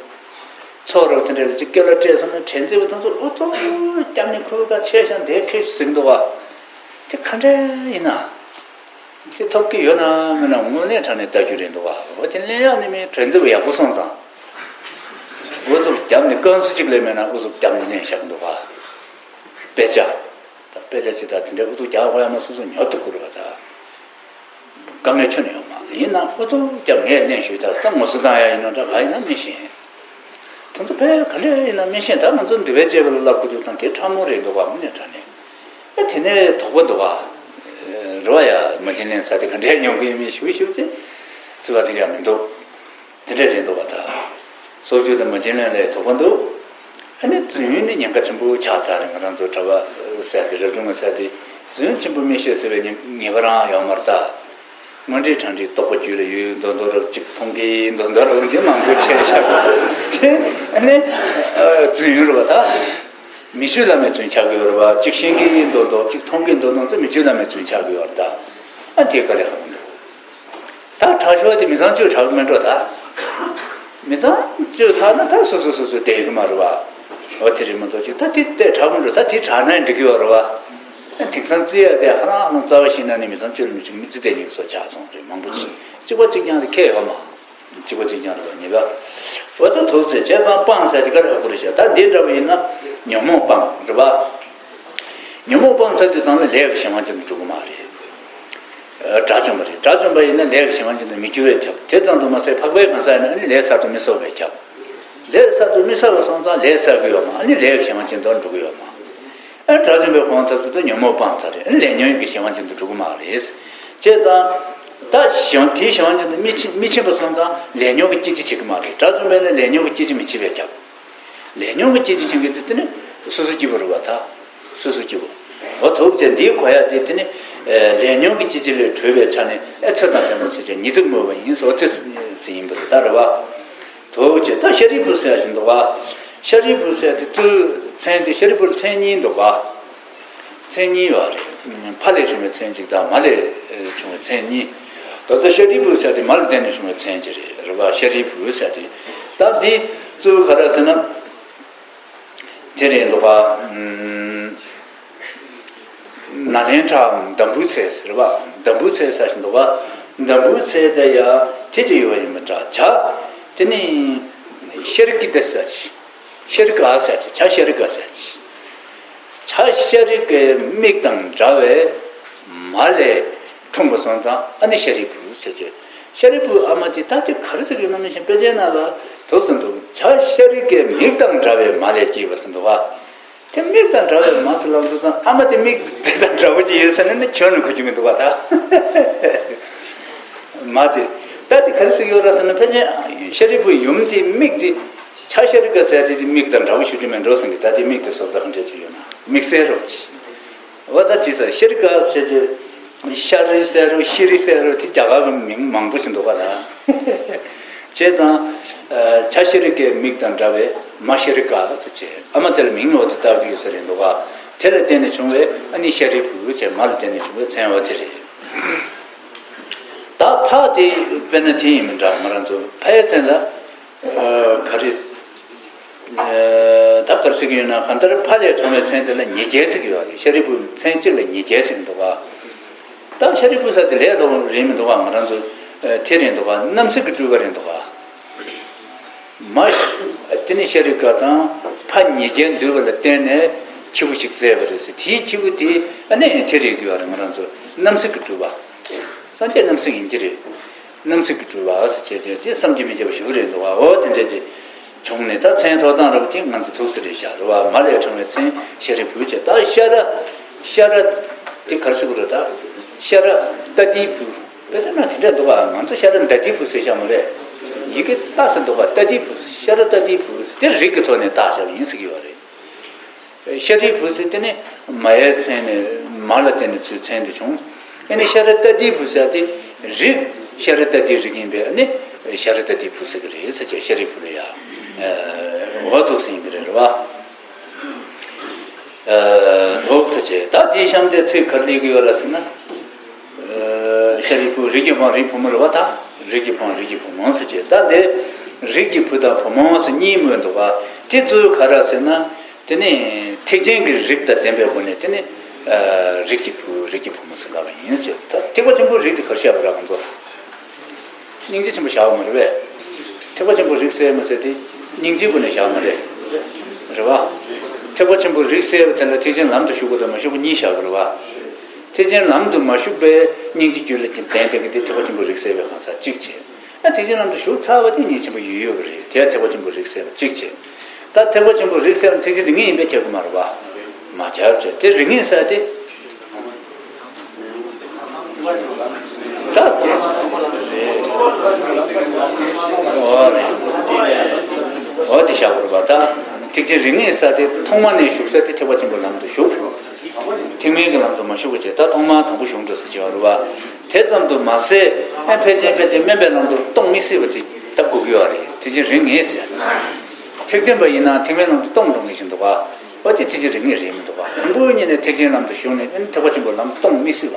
ཚོགས་རོགས་དེ་འདྲ་ལ་ཅིག་སྐད་ལ་སྤྲད་སོང་ན་དྲན་རྩེ་བ་དེ་ཚོ་ཨུ་ཚུགས་བརྒྱབ་ནས་ཁོའི་ཁ་ཆེ་ཤང་དེ་ཁེ་ཟིག་འདུག་བ། དེ་ག་འདྲ་ཡིན་ན། དེ་ཐོབ་ཀྱི་ཡོད་ན་མེད་ན་དངོས་གནས་དྲང་གནས་ལྟ་རྒྱུ་རེད་འདུག་བ། འོ་དེ་ལེན་ཡག་ནི་མི་དྲན་རྩེ་བ་ཡག་པོ་སོང་ཙང་། ཨུ་ཚུགས་བརྒྱབ་ནས་སྐམ་སུ་གཅིག་ལས་མེད་ན་ཨུ་ཚུགས་བརྒྱབ་ནས་ལེན་བཞག་གི་འདུག་བ། དཔེ་ཆ། ད་དཔེ་ཆ་ཅིག་ད་དེ་འདྲའི་ཨུ་ཚུགས་རྒྱག་དགོས་ཡ་མ་སོ་སོ་ཉོ་ཐུབ་དགོས་རེད་བ་ད། དཀའ་ངལ་ཁྱོན་ནས་ཡོད་མ་ཡིན་ན་ཨུ་ཚུགས་རྒྱབ་ངས་ལེན་ཞུས་ད་ད་ངོ་སོ་བཏང་ཡ་ཡིན་ན་འདྲ་ག་ཡིན་ན་མི་ཤེས། དེ་ཚོ་ཕལ་ག་འདྲ་ཡིན་ན་མི་ཤེས། ད་ང་ཚོ་འདུལ་བའི་དཔྱད་པ་ལ་བསླབ་དགོས་དུས་ཙང་དེ་ཕྲ་མོ་རེད་འདུག་ག་དངོས་གནས་དྲང་གནས། ཨ་དེ་ནས་དོགས་པ་འདུག་ག་རེད་བ། ཡ་མ་བྱིན་ལེན་ཟ་དེ་ག་འདྲའི་ཉོ་གི་ཡིན་མིན་ཞུ་ཞུ་ཅེས་ཚིག་པ་དེ་འདྲ་མི་འདུག་དེ་འདྲ་རེད་འདུག་བ་ད། སྲོག་གཅོད་དང་མ་བྱིན་ལེན་ལས་དོགས་པ་འདུག་ཨ་ནི་རྫུན་ནི་ཉེན་ཁ་ཆེན་པོ་ཆགས་ཚར་རེད། ང་རང་ཚོ་གྲྭ་པ་ཟེར་དེ་རབ་བྱུང་ང་ཟེར་དེ་རྫུན་ཆེན་པོ་མི་བཤད་ཟེར་བའི་ཉེས་ཉེས་པ་རང་ཡོད་མ་རེད་ད། དངོས་འབྲེལ་དྲང་འབྲེལ་རྟོགས་པ་རྒྱུད་ལ་ཡོད་མདོག་མདོག་རབ་གཅིག་མཐོང་གི་མདོག་མདོག་རབ་འདི་མང་པོ་བྱས་བཞག་དེ་ཨ་ནི་རྫུན་རེད་བ་ད། མི་ཆོས་བླ་མའི་རྫུན་ཆགས་ཀྱི་ཡོད་རེད་བ། གཅིག་ཤེས་ཀྱི་མདོག་མདོག་གཅིག་མཐོང་གི་མདོག་མདོག་ཚོ་མི་ཆོས་བླ་མའི་རྫུན་ཆགས་ཀྱི་ཡོད་རེད་ད། ཨ་དེ་དཀའ་ལས་ཁག་པོ་འདུག་ད་དྲག་ཤོས་དེ་མི་ཚངས་སྤྱོད་དྲག་མེད་འགྲོ་ད། མི་ཚངས་སྤྱོད་ཚར་ན་ད་སོ་སོ་སོ་སོ་བསྡད་ཡོད་ཀྱི་མ་རེད་བ། འོ་དེ་རེད་མ་གཏོགས་ཅིག་ད་དེ་བལྟས་དྲག་མི་འགྲོ་ད། དེ་དྲག་ན་འགྲིག་གི་ཡོད་རེད་བ། དེང་སང་བརྩི་ཡ་དེ་ཧ་ལམ་ཧ་ལམ་རྩ་བ་ཤེས་ན་ནི་མི་ཚངས་སྤྱོད་ལ་མི་ཆུག་མི་བརྩི་བསྡད་མཁན་སོགས་ཆགས་སོང་རེད། མང་པོ་ཅིག་གཅིག་པ་གཅིག་རྐྱང་རེད་ཁྱད་ཡོད་མ། གཅིག་པ་གཅིག་རྐྱང་རེད་བ། ཉེས་པ། འོ་ད་དུག་ཚེ་བྱས་ཙང་སྤང་ཟེར་དེ་ག་རེ་ཧ་གོ་རེད་ཤག་ད་འདི་འདྲ་བ་ཡིན་ན་ཉོན་མོངས་སྤང་རེད་བ། ཉོན་མོངས་སྤང་ཚར་དུས་ཙམ་ལ་ལས་ཀྱི་གཞན་དབང་ཅན་དུ་འགྲོ་གི་མ་རེད། དགྲ་བཅོམ་པ་རེད། དགྲ་བཅོམ་པ་ཡིན་ན་ལས་ཀྱི་གཞན་དབང་ཅན་དུ་མི་འགྱུར་བས་ཁྱབ། དེ་ཙམ་དུ་མ་ཟད་འཕགས་པའི་གང་ཟག་ཡིན་ན་ཨ་ནི་ལས་གསར་དུ་མི་གསོག་པས་ཁྱབ། ལས་བསགས་ཚུལ་མི་གསལ་བ་སོང་ཙང་ལས་བསགས་ཀྱི་ཡོད་མ་རེད། ཨ་ནི་ལས་ཀྱི་གཞན་དབང་ཅན་དུ་འགྲོ་གི་ཡོད་མ་རེད། ཨ་དགྲ་བཅོམ་པའི་གོ་འཕང་ཐོབ་ཚུལ་དུ་ཉོན་མོངས་སྤངས་ཚར་རེད། ཨ་ནི་ལས་ཉོན་གྱི་གཞན་དབང་ཅན་དུ་འགྲོ་གི་མ་རེད། བྱས་ཙང་། ད་གཞན་དེའི་གཞན་དབང་ཅན་དུ་མི་ཕྱིན་མི་ཕྱིན་པ་སོང་ཙང་ལས་ཉོན་གྱི་སྐྱེ་མཆེད་བྱེད་ཀྱི་མ་རེད། དགྲ་བཅོམ་པས་ནི་ལས་ཉོན་གྱི་སྐྱེ་མཆེད་མི་བྱེད་པས་ཁྱབ། ལས་ཉོན་གྱི་སྐྱེ་མཆེད་བྱེད་མཁན་དེ་དེ་ནི་སོ་སོ་སྐྱེ་བོ་རེད་བ་ད། སོ་སོ་སྐྱེ་བོ། འོ་ཐུག་ཅེས་འདིའི་གོ་ཡ་དེ་དེ་ནི། ལས་ཉོན་གྱི་སྐྱེ་མཆེད་ལས་གྲོལ་བའི་ཆ་ནས་ཨེ་ཚེ་དང་ལྡན་པ་བྱེད་ཅེས་ཉེས་སྟོན་སྨོས་པ་ཡིན་ཟེར་བ་དེ་ཡིན་པ་རེད་ད་རེད་བ། ཐུག་ཅེས་ད་ཤཱ་རིའི་བུ་ཟེར་བཞིན་འདུག་བ། ཤཱ་རིའི་བུ་ཟེར་དེ་ཚུལ་མཚན་དེ་ཤཱ་རིའི་བུ་ལ་མཚན་གཉིས་འདུག་བ། མཚན་གཉིས་ཡོད་རེད། ཕ་ལས་བྱུང་བའི་མཚན་གཅིག་དང་མ་ལས་བྱུང་བའི་མཚན་གཉིས། ད་ལྟ་ཤཱ་རིའི་བུ་ཟེར་དེ་མ་ལ་བརྟེན་ནས་བྱུང་བའི་མཚན་གཅིག་རེད་རེད་བ། ཤཱ་རིའི་བུ་ཟེར་དེ། ད་འདི་གཙོ་བོ་ག་རེ་ཟེར་ན། དེ་རེད་འདུག་ག་ནཱ་ལེནྡྲའམ་འདམ་བུའི་ཚལ་ཟེར་བ། འདམ་བུའི་ཚལ་ཟེར་བཞིན་འདུག་ག་འདམ་བུའི་ཚལ་དེ་ཡ་དེ་ཅི་ཡོད་ཡིན་མི་འདྲ་བྱ། དེ་ནི་ཤཱ་རི་ཀ་དེ་ཟེར་ཅི། ཤཱ་རི་ཀ་ཟེར་ཅི། བྱ་ཤཱ་རི་ཀ་ཟེར་ཅི། བྱ་ཤཱ་རི་ཀའི་མིག་དང་འདྲ་བའི་མ་ལས་འཁྲུངས་པ་སོང་ཙང་ཨ་ནི་ཤཱ་རིའི་བུ་ཟེར་ཅི། ཤཱ་རིའི་བུ་ཨ་མ་དེ་ད་དེ་ག་རེ་ཟེར་གི་ཡོད་ན་མི་ཤེས། དཔེ་ཆའི་ནང་ལ་འདུག་ཟེར་འདུག་བྱ་ཤཱ་རི་ཀའི་མིག་དང་འདྲ་བའི་མ་ལས་སྐྱེས་པ་ཟེར་འདུག་ག་དེ་མིག་དང་འདྲ་བའི་མ་ཟེར་ལབ་འདུག་ཙང་ཨ་མ་དེ་མིག་དེ་དང་འདྲ་བོ་ཅིག་ཡོད་ཟེར་ན་ནི་ཁྱོན་ནས་གོ་རྒྱུ་མི་འདུག་བ་ད། མ་དེ། ད་དེ་ག་རེ་ཟེར་ཡོད་ར་ཟེར་ན་ཕལ་ཆེར་ཤཱ་རིའི་བུ་ཡུམ་དེ་མིག་དེ་བྱ་ཤཱ་རི་ཀ་ཟེར་དེ་དེ་མིག་དང་འདྲ་བོ་ཞུ་རྒྱུ་མེད་འགྲོ་ཟེར་གི་ད་དེ་མིག་དེ་བཟོ་ལྟ་ག་འདྲ་ཅིག་ཡོད་ན་དམིགས་བསལ་རོགས་ཅིག་འོ་ད་དེ་ས་ཤཱ་རི་ཀ་ཟེར་གྱི། ཤཱ་རི་ཟེར་རོ་ཤི་རི་ཟེར་རོ་དེ་རྒྱ་གར་གྱི་མིང་མང་པོ་ཞིག་འདུག་ག་ད། བྱས་ཙང་། བྱ་ཤཱ་རི་ཀའི་མིག་དང་འདྲ་བའི་མ་ཤཱ་རི་ཀ་ཟེར་བྱས་ཨ་མ་དེ་ལ་མིང་འོ་དེ་བཏགས་ཀྱི་ཡོད་ས་རེད་འདུག་ག་དེ་ལ་བརྟེན་ནས་བྱུང་བའི་ཨ་ནི་ཤཱ་རིའི་བུ་བྱས་མ་ལ་བརྟེན་ནས་བྱུང་བའི་མཚན་འོ་དེ་རེད། ད་ཕ་དེ་དཔེར་ན་དེ་ཡིན་མི་འདྲ་ང་རང་ཚོ་ཕའི་མཚན་ལ། ག་རེ། ད་ག་རེ་ཟེར་གྱི་ཡོད་ན་གང་ལྟར་ཕ་ལས་དྲངས་པའི་མཚན་དེ་ལ་ཉེས་བྱས་ཟེར་གྱི་ཡོད་རེད། ཤཱ་རིའི་བུ་མཚན་གཅིག་ལ་ཉེས་བྱས་ཟེར་གྱི་འདུག་ག་ད་ཤཱ་རིའི་བུ་ཟེར་དེ་ལས་སླ་བོ་རེད་མི་འདུག་ག་ང་རང་ཚོ་དེ་རེད་འདུག་ག་རྣམ་གཟིགས་ཀྱི་སྤྲུལ་པ་རེད་འདུག་ག་མ། དེ་ནི་ཤཱ་རིའི་བུ་དང་ཕ་ཉེས་བྱས་འདུལ་བ་ལ་བརྟེན་ནས་ཁྱེའུ་ཞིག་བཙས་པ་རེད་ཟེར། དེའི་ཁྱེའུ་དེ་ཨ་ནི་དེ་རེད་གྱི་ཡོད་རེད། ང་རང་ཚོ་རྣམ་གཟིགས་ཀྱི་སྤྲུལ་པ། སངས་རྒྱས་རྣམ་གཟིགས་ཡིན་གྱི་རེད། རྣམ་གཟིགས་ཀྱི་སྤྲུལ་པ་ཟེར་བྱས་བྱས་དེ་བསམ་གྱིས་མི་ཁྱབ་པ་ཞིག་རེད་འདུག་ག་འོ་དེ་འདྲ་ཅིག་བྱུང་ནས་ད་མཚན་ཐོགས་སྟངས་རབ་དེ་ང་ཚོ་ཐུགས་སུ་རེད་བཞག་རེད་བ། མ་ལས་དྲངས་པའི་མཚན་ཤཱ་རིའི་བུ་བྱས་ད་ཤ་ར། ཤ་ར། དེ་ག་རེ་ཟེར་དགོས་རེད་ད། ཤ་ར་ཏ་ཏིའི་བུ། དཔེ་ཆ་ནང་དེ་འདྲ་འདུག་ག་ང་ཚོ་ཤ་ར་ཏ་ཏིའི་བུ་ཟེར་བཞག་མ་རེད། ཡི་གེ་ཏ་ཟེར་འདུག་ག་ཏ་ཏིའི་བུ། ཤ་ར་ཏ་ཏིའི་བུ་ཟེར་དེ་རིགས་ཀྱི་ཐོག་ནས་བཏགས་བཞག་པ་ཡིན་ཟེར་གྱི་ཡོད་རེད། ཤཱ་རིའི་བུ་ཟེར་དེ་ནི་མ་ཡའི་མཚན་ནས་མ་ལ་བརྟེན་ནས་ཚུར་མཚན་དུ་བྱུང་། ཨ་ནི་ཤ་ར་ཏ་ཏིའི་བུ་ཟེར་དེ་རིགས་ཤ་ར་ཏ་ཏིའི་རིགས་ཡིན་པས་ཨ་ནི་ཤ་ར་ཏ་ཏིའི་བུ་ཟེར་གྱི་རེད་ཟེར་བྱས་ཤཱ་རིའི་བུ་ལ་ཡ། འོ་ཐུགས་ཟིན་གྱི་རེད་རེད་བ། ཐུགས་ཟིན་བྱས་ད་དེའི་གཤམ་དེ་ཚིག་ག་རེ་ལས་ཀྱི་ཡོད་ལ་ཟེར་ན། ཤཱ་རིའི་བུ་རིགས་ཀྱི་ཕུང་རིགས་བུ་མོ་རེད་བ་ད། རིགས་ཀྱི་ཕུང་རིགས་ཀྱི་བུ་མོ་ཟེར་བྱས་ད་འདི་རིགས་ཀྱི་བུ་དང་བུ་མོ་ཟེར་གཉིས་སྨོས་འདུག་ག་དེ་གཙོ་བོ་ག་རེ་ཟེར་ན། དེ་ནི་ཐེག་ཆེན་གྱི་རིགས་དང་ལྡན་པའི་སྒོ་ནས་དེ་ནི་རིགས་ཀྱི་བུ་རིགས་ཀྱི་བུ་མོ་ཟེར་ལབ་པ་ཡིན་ཟེར། ད་ཐེག་པ་ཆེན་པོའི་རིགས་དེ་ག་རེ་བཞག་པ་རེད་ང་ཚོ། སྙིང་རྗེ་ཆེན་པོ་བཞག་པ་མ་རེད་པས། ཐེག་པ་ཆེན་པོའི་རིགས་ཟེར་མ་ཟེར་དེ་སྙིང་རྗེའི་སྒོ་ནས་བཞག་མ་རེད། རེད་བ། ཐེག་པ་ཆེན་པོའི་རིགས་ཟེར་བ་དེ་ལ་ཐེག་ཆེན་ལམ་དུ་ཞུགས་པ་དང་མ་ཞུགས་པ་གཉིས་བཞག་གི་རེད་བ། ཐེག་ཆེན་ལམ་དུ་མ་ཞུགས་པའི་སྙིང་རྗེ་རྒྱུད་ལ་ལྡན་པའི་གི་དེ་ཐེག་པ་ཆེན་པོའི་རིགས་ཟེར་བའི་གང་ཟག་གཅིག་བྱས། ཨ་ཐེག་ཆེན་ལམ་དུ་ཞུགས་ཚར་བ་དེ་སྙིང་རྗེ་ཆེན་པོ་ཡོད་ཡོད་གི་རེད། དེ་ཐེག་པ་ཆེན་པོའི་རིགས་ཟེར་བ་གཅིག་བྱས། ད་ཐེག་པ་ཆེན་པོའི་རིགས་ཟེར་བ་ཐེག་ཆེན་རིགས་ངེས་ཡིན་པས་ཁྱབ་གི་མ་རེད་བ། མ་ཁྱབ་བྱས་དེ་རིགས་ངེས་ཟེར་དེ། ད། འོ་རེད། འོ་དེ་བཞག་དགོས་རེད་བ་ད། ཐེག་ཆེན་རིགས་ངེས་ཟེར་དེ་ཐོག་མ་ནས་ཞུགས་ས་དེ་ཐེག་པ་ཆེན་པོའི་ལམ་དུ་ཞུགས། ཐེག་དམན་གྱི་ལམ་དུ་མ་ཞུགས་པ་བྱས་ད་ཐོག་མར་དང་པོ་ཞུགས་འགྲོ་ཟེར་བྱས་པ་རེད་བ། དེ་ཙམ་དུ་མ་ཟད་ཨེ་ཕལ་ཆེར་ཕལ་ཆེར་དམན་པའི་ལམ་དུ་གཏོང་མི་སྲིད་པ་ཅིག་ད་དགོས་ཀྱི་ཡོད་རེད། ཐེག་ཆེན་རིགས་ངེས་ཟེར། ཐེག་ཆེན་པ་ཡིན་ན་ཐེག་དམན་ལམ་དུ་གཏོང་འགྲོ་ངེས་ཤིག་འདུག་ག་འོ་དེ་ཐེག་ཆེན་རིགས་ངེས་རེད་མི་འདུག་ག་དང་པོ་ཉིད་ནས་ཐེག་ཆེན་ལམ་དུ་ཞུགས་ནས་ཨེ་ཐེག་པ་ཆེན་པོའི་ལམ་གཏོང་མི་སྲིད་པ།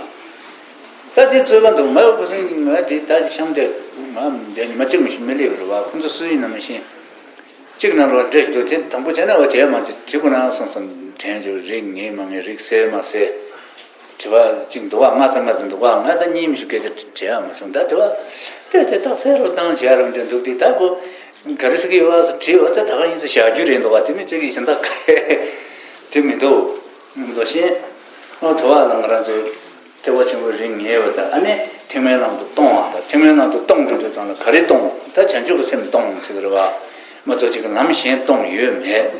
ད་དེ་རྩོད་པ་འདུག་ང་ཁུ་སིམ་ང་དེ་ད་གཤམ་དེ་ང་འདས་ཉི་མ་གཅིག་མ་གཏོགས་མི་སླེབས་རེད་བ། ཁོ་ཚོ་སུ་ཡིན་ན་མི་ཤེས། གཅིག་ནང་ལོགས་འདྲེ་ཞིག་འདུག་དེ་དང་པོ་བྱས་ན་འོ་དེ་མ་ཚད་དྲི་དགོས་ན་སོང་སོང་དྲན་བྱུང་། རིགས་ངེས་མ་ངེས་རིགས་གསལ་མ་གསལ། དྲི་བ་གཅིག་འདུག་བ། ལྔ་ཙམ་ལྔ་ཙམ་འདུག་བ། ང་ད་གཉིས་མི་ཞུ་སྐད་ཆ་དྲི་ཡ་མ་བྱུང་། ད་དྲི་བ་དེ་དེ་རྟགས་གསལ་རོ་བཏང་བྱས་རང་འདྲ་འདུག་དེ་ད་ཁོ་ག་རེ་ཟེར་གི་ཡོད་བ་ཟེར་དྲིས་བ། ད་ད་ག་ཡིན་ཟེར་བཞག་རྒྱུ་རེད་འདུག་བ། དེ་མིན་གཅིག་གིས་གཞན་དག་ག་རེ་དེ་མི་འདུག་འདུག་ཤེས། ཨོ་དོ་བ་ལ་ང་རང་ཚོའི་ཐེག་པ་ཆེན་པོའི་རིགས་ངེས་པ་དང་ཨ་ནི་ཐེག་དམན་ལམ་དུ་གཏོང་བ་དང་། ཐེག་དམན་ལམ་དུ་གཏོང་འགྲོ་དུས་ཙམ་ལ་ག་རེ་གཏོང་། ད་བྱང་ཆུབ་ཀྱི་སེམས་གཏོང་ཟེར་གི་རེད་བ། མ་གཏོགས་ཅིག་གི་ལམ་གཞན་སྟོང་ཡོད་མེད།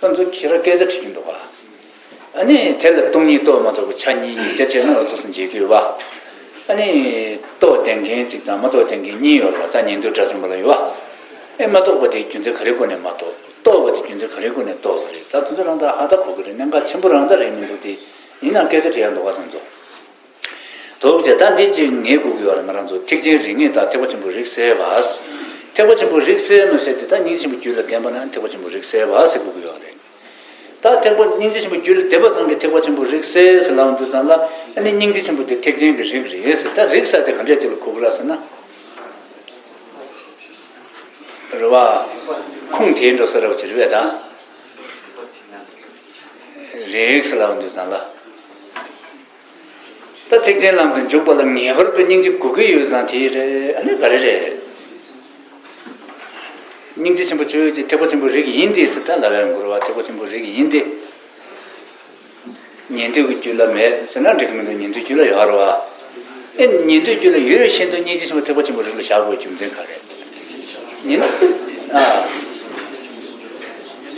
ཁོ་ཚོ་ཁྱེད་རང་སྐད་ཆ་དྲི་གི་འདུག་ག་ཨ་ནི་དེ་ལ་སྟོང་ཉིད་རྟོགས་མ་ཐུབ་པ་ཆ་གཉིས་ཡིག་ཆ་བྱས་ན་ང་ཚོ་སུ་འཇལ་གི་ཡོད་པ། ཨ་ནི་རྟོགས་བསྡད་མཁན་གཅིག་དང་མ་རྟོགས་བསྡད་མཁན་གཉིས་ཡོད་རེད་བ། ད་ཉན་ཐོས་དགྲ་བཅོམ་པ་ལ་ཡོད་བ། ཨེ་མ་རྟོགས་པ་དེ་རྒྱུ་མཚན་ག་རེ་སྒོ་ནས་མ་རྟོགས། རྟོགས་པ་དེ་རྒྱུ་མཚན་ག་རེ་སྒོ་ནས་རྟོགས་པ་རེད། ད་དེ་ཚོ་རང་ད་ཧ་ད་གོ་གི་རེད། གནད་འགག་ཆེན་པོ་རང་ད་རེད་མི་འདུག་སྟེ། ཡིན་ནའང་སྐད་ཆ་དྲི་ཡག་འདུག་ག་དེ་ཚོ། དོགས་བྱས་ད་འདི་གཅིག་ངེས་དགོས་ཀྱི་ཡོད་རེད། ང་རང་ཚོ་ཐེག་ཆེན་རིགས་ངེས་དང་ཐེག་པ་ཆེན་པོའི་རིགས་གསལ་བ། ཐེག་པ་ཆེན་པོའི་རིགས་གསལ་མ་གསལ་དེ་ད་སྙིང་རྗེ་ཆེན་པོའི་རྒྱུད་ལ་ལྡན་པ་ན་ཐེག་པ་ཆེན་པོའི་རིགས་གསལ་བ་ཟེར་དགོས་ཀྱི་ཡོད་རེད། ད་ཐེག་པ་སྙིང་རྗེ་ཆེན་པོའི་རྒྱུད་ལ་ལྡན་པ་ཙམ་གྱིས་ཐེག་པ་ཆེན་པོའི་རིགས་གསལ་ཟེར་ལབ་འདུག་ཙང་ལ། ཨ་ནི་སྙིང་རྗེ་ཆེན་པོ་དེ་ཐེག་ཆེན་གྱི་རིགས་རེད་ཟེར། ད་རིགས་ཟེར་དེ་ག་འདྲས་ཅིག་ལ་གོ་གི་རེད་ཟེར་ན། རེད་བ། ཁུངས་དེའི་འགྲོ་ས་རེད་བ་ཅིག་རེད་བས་ད། རིགས་ཟེར་ལབ་འདུག་ཙང་ལ། ད་ཐེག་ཆེན་ལམ་དུ་འཇུག་པ་ལ་ངེས་པར་དུ་སྙིང་རྗེ་དགོས་ཀྱི་ཡོད་ཙང་དེ་རེད། ཨ་ནི་ག་རེ་རེད། སྙིང་རྗེ་ཆེན་པོ་ཆོས་ཅན་ཐེག་པ་ཆེན་པོའི་རིགས་ཡིན་ཏེ་ཟེར་ད་ལབ་ཡ་ཡོང་གི་རེད་བ། ཐེག་པ་ཆེན་པོའི་རིགས་ཡིན་ཏེ། ཉན་ཐོས་ཀྱི་རྒྱུད་ལ་མེད་ཟེར་ན་འགྲིག་གི་མི་འདུག་ཉན་ཐོས་རྒྱུད་ལ་ཡོད་རེད་བ། ཨེ་ཉན་ཐོས་རྒྱུད་ལ་ཡོད་བཞིན་དུ་སྙིང་རྗེ་ཆེན་པོ་ཐེག་པ་ཆེན་པོའི་རིགས་ལ་བཞག་དགོས་རྒྱུ་མཚན་ག་རེ། ཉན། ཨ།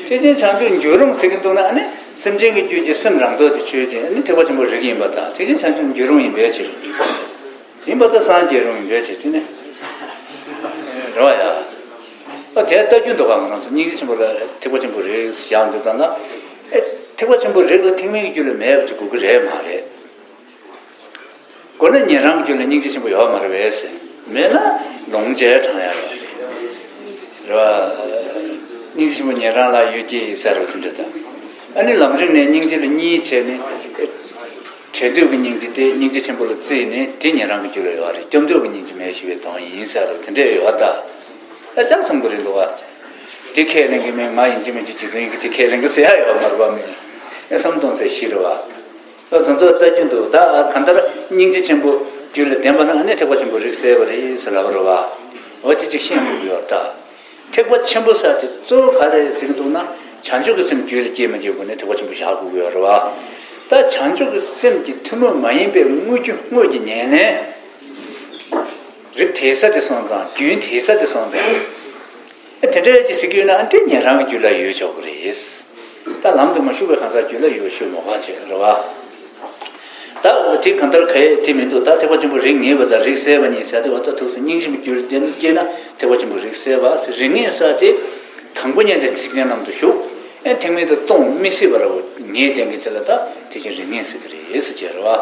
ཐེག་ཆེན་བྱང་ཆུབ་འགྱུར་རུང་ཟེར་གྱི་འདུག་ན། ཨ་ནི་སེམས་ཅན་གྱི་རྒྱུད་ཀྱི་སེམས་རང་ལྡོག་དེ་ཆོས་ཅན། ཨ་ནི་ཐེག་པ་ཆེན་པོའི་རིགས་ཡིན་པ་དང་། ཐེག་ཆེན་བྱང་ཆུབ་འགྱུར་རུང་ཡིན་པའི་ཕྱིར། ཡིན་པ་དང་སངས་རྒྱས་རུང་ཡིན་པའི་ཕྱིར་དེ་ནི། རེད་བ་ཡ། ཨ་དེ་ལྟ་རྒྱུ་འདུག་ག་ང་རང་ཚོ་སྙིང་རྗེ་ཆེན་པོ་ལ་ཐེག་པ་ཆེན་པོའི་རིགས་བཞག་འདུག་ཙང་ལ། ཨེ་ཐེག་པ་ཆེན་པོའི་རིགས་ལ་ཐེག་དམན་གྱི་རྒྱུད་ལ་མེད་པ་ཅིག་དགོས་ཀྱི་རེད་མ་རེད། དགོས་ན་ཉན་རང་གི་རྒྱུད་ལ་སྙིང་རྗེ་ཆེན་པོ་ཡོད་མ་རེད་པས་ཟེར། མེད་ན་ལོངས་སྤྱོད་དྲང་ཡ་རེད། རེད་བ། སྙིང་རྗེ་ཆེན་པོ་ཉན་རང་ལ་ཡོད་ཀྱི་ཟེར་རོ་དེ་འདྲ་དང་། ཨ་ནི་ལམ་རིམ་ནས་སྙིང་རྗེ་ལ་གཉིས་བྱས་ནས། བྲལ་འདོད་ཀྱི་སྙིང་རྗེ་དེ་སྙིང་རྗེ་ཆེན་པོ་ལ་བརྩིས་ནས་དེ་ཉན་རང་གི་རྒྱུད་ལ་ཡོད་རེད། སྐྱོབ་འདོད་ཀྱི་སྙིང་རྗེ་མེད་ཞེས་པའི་དོན་ཡིན་ཟེར་རོ་དེ་འདྲ་ཡོད་ད། ཨ་ཅག་བསམ་གི་རེད་འདུག་ག་དེ་ཁས་ལེན་གྱི་མེད། ང་ཡིན་གཅིག་མིན་གཅིག་རྗེ་བཙུན་ཡིན་གྱི་དེ་ཁས་ལེན་གྱི་ཟེར་ཡ་ཡོད་མ་རེད་པ། མི་ཨེ་བསམ་གཏོང་ཟེར་ཞིག་རེད་བ། ད་དེ་ཚོ་ལྟ་རྒྱུ་འདུག་ད་གང་ལྟར་སྙིང་རྗེ་ཆེན་པོ་རྒྱུད་ལ་ལྡན་པ་ན་ཨ་ནི་ཐེག་པ་ཆེན་པོའི་རིགས་གསལ་བ་རེད་ཟེར་ལབ་པ་རེད་བ། འོ་དེ་གཅིག་ཤེས་དགོས་ཀྱི་ཡོད་ད། ཐེག་པ་ཆེན་པོ་ཟེར་དེ་གཙོ་བོ་ག་རེ་ཟེར་གྱི་འདུག་ན། བྱང་ཆུབ་ཀྱི་སེམས་རྒྱུད་ལ་སྐྱེས་མ་སྐྱེས་སྒོ་ནས་ཐེག་པ་ཆེན་པོ་བཞག་དགོས་ཀྱི་ཡོད་རེད་བ། ད་བྱང་ཆུབ་ཀྱི་སེམས་ཀྱི་ཐུན་མོང་མ་ཡིན་པའི་དངོས་རྒྱུ་དངོས་ཀྱི་ཉེར་ལེན། རིགས་དེ་ས་དེ་སོང་ཙང་། རྒྱུན་དེ་ས་དེ་སོང་ཙང་། ཨེ་དེ་འདྲ་ཅིག་ཟེར་གྱི་ཡོད་ན་ཨ་འདི་ཉན་རང་གི་རྒྱུད་ལ་ཡོད་ཆོག་གི་རེད། ད་ལམ་དུ་མ་ཞུགས་པའི་གང་ཟག་རྒྱུད་ལ་ཡོད་ཤོད་མོ་ག་བྱེད་རེད་བ། ད་འོ་དེ་གང་ལྟར་ག་ཡེ་དེ་མི་འདུག་ད་ཐེག་པ་ཆེན་པོ་རིགས་ངེས་པ་དང་རིགས་གསལ་བ་གཉིས་ཟེར་དེ་བ། ད་ཐུགས་སུ་སྙིང་རྗེ་ཆེན་པོའི་རྒྱུད་ལ་ལྡན་སྐྱེས་ན་ཐེག་པ་ཆེན་པོ་རིགས་གསལ་བ་ཟེར། རིགས་ངེས་ཟེར་དེ་དང་པོ་ཉིད་དེ་ཐེག་ཆེན་ལམ་དུ་ཞུགས། ཨེ་ཐེག་དམན་དུ་གཏོང་མི་སྲིད་པ་ར་བོ་ངེས་ལྡན་གྱི་དེ་ལ་ད་ཐེག་ཆེན་རིགས་ངེས་ཟེར་གྱི་རེད་ཟེར་བྱས་རེད་བ།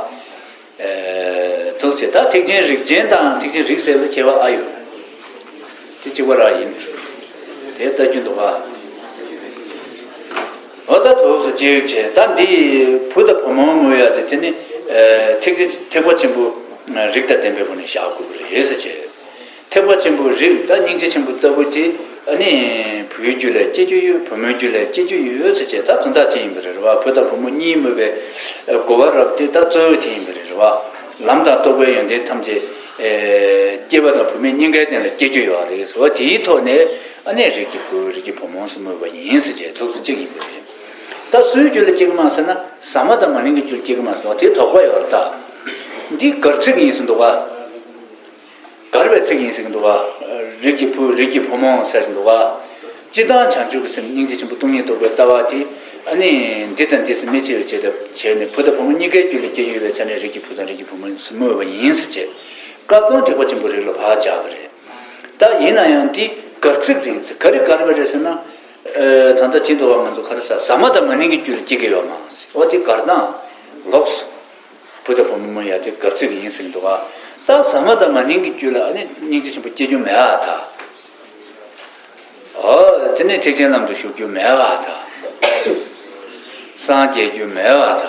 ཐུགས་རྗེ་ཆེ། ད་ཐེག་ཆེན་རིགས་ཅན་དང་ཐེག་ཆེན་རིགས་གསལ་བའི་ཁྱད་པར་ཨ་ཡོད། དེ་གཅིག་པ་རང་ཡིན། དེ་ལྟ་རྒྱུ་འདུག་ག་འོ་ད་ཐུགས་རྗེ་ཆེ། ད་འདི་བུ་དང་བུ་མོ་མོ་ཡ་དེ་དེ་ནི་ཐེག་ཆེན་ཐེག་པ་ཆེན་པོ་རིགས་དང་ལྡན་པའི་སྒོ་ནས་བཞག་དགོས་ཀྱི་རེད་ཟེར་བྱས། ཐེག་པ་ཆེན་པོའི་རིགས་ད་སྙིང་རྗེ་ཆེན་པོ་ལྟ་བུ་དེ་ཨ་ནི་བུའི་རྒྱུད་ལ་སྐྱེ་རྒྱུ་ཡོད། བུ་མོའི་རྒྱུད་ལ་སྐྱེ་རྒྱུ་ཡོད་ཟེར་བྱས། ད་དོན་དག་དེ་ཡིན་པ་རེད་བ། བུ་དང་བུ་མོ་གཉིས་སྨོས་པའི་གོ་བ་རབ་དེ་ད་གཙོ་བོ་དེ་ཡིན་པ་རེད་བ། ལམ་དང་རྟོགས་པའི་ཡོན་ཏན་ཐམས་ཅད་སྐྱེས་པ་དང་བུད་མེད་གཉིས་ཀའི་སྟེང་ལ་སྐྱེ་རྒྱུ་ཡོད་རེད་ཟེར་བ། དེའི་ཐོག་ནས་ཨ་ནི་རིགས་ཀྱི་བུ་རིགས་ཀྱི་བུ་མོ་ཟེར་སྨོས་པ་ཡིན་ཟེར་བྱས་ཐུགས་སུ་གཅིག་ཡིན་པ་རེད། ད་སུའི་རྒྱུད་ལ་སྐྱེ་གི་མ་ཟེར་ན་ཟ་མ་དང་མ་ནིང་གི་རྒྱུད་ལ་སྐྱེ་གི་མ་ཟེར་བ་དེ་དོགས་པ་ཡོད་རེད་ད། འདི་གར་ཚིག་ཡིན་ཟེར་འདུག་ག་གར་བའི་ཚིག་ཡིན་ཟེར་གྱི་འདུག་ག་རིགས་ཀྱི་བུ་རིགས་ཀྱི་བུ་མོ་ཟེར་གྱི་འདུག་ག་སྤྱིར་བཏང་བྱང་ཆུབ་ཀྱི་སེམས་སྙིང་རྗེ་ཆེན་པོ་སྟོང་ཉིད་རྟོགས་པའི་ལྟ་བ་དེ་ཨ་ནི་འདི་དང་འདི་ཟེར་མི་ཕྱེ་བའི་ཆེད་དུ་བྱས་ནས་བུ་དང་བུ་མོ་གཉིས་ཀའི་རྒྱུད་ལ་སྐྱེ་ཡོད་པའི་ཆ་ནས་རིགས་ཀྱི་བུ་དང་རིགས་ཀྱི་བུ་མོ་ཟེར་སྨོས་པ་ཡིན་ཟེར་བྱས། སྐབས་དང་ཐེག་པ་ཆེན་པོའི་རིགས་ལ་བག་བྱ་བ་རེད། ད་ཡིན་ན་ཡང་འདི་གར་ཚིག་རེད་ཟེར། ག་རེ་གར་བ་རེད་ཟེར་ན། ད་ལྟ་དེ་འདུག་ག་ང་ཚོ་ག་རེ་ཟ་ཟ་མ་དང་མ་ནིང་གི་རྒྱུད་ལ་སྐྱེ་གི་ཡོད་མ་ཟེར་བ་དེ་གར་སྟངས་ལོགས་སོ། བུ་དང་བུ་མོ་ཡ་དེ་གར་ཚིག་ཡིན་ཟེར་གྱི་འདུག་ག་ད་ཟ་མ་དང་མ་ནིང་གི་རྒྱུད་ལ་ཨ་ནི་སྙིང་རྗེ་ཆེན་པོ་སྐྱེ་རྒྱུ་མེད་པ་ད། ཨོ་དེ་ནས་ཐེག་ཆེན་ལམ་དུ་ཞུགས་རྒྱུ་མེད་པ་ད། སངས་རྒྱས་རྒྱུ་མེད་པ་ད།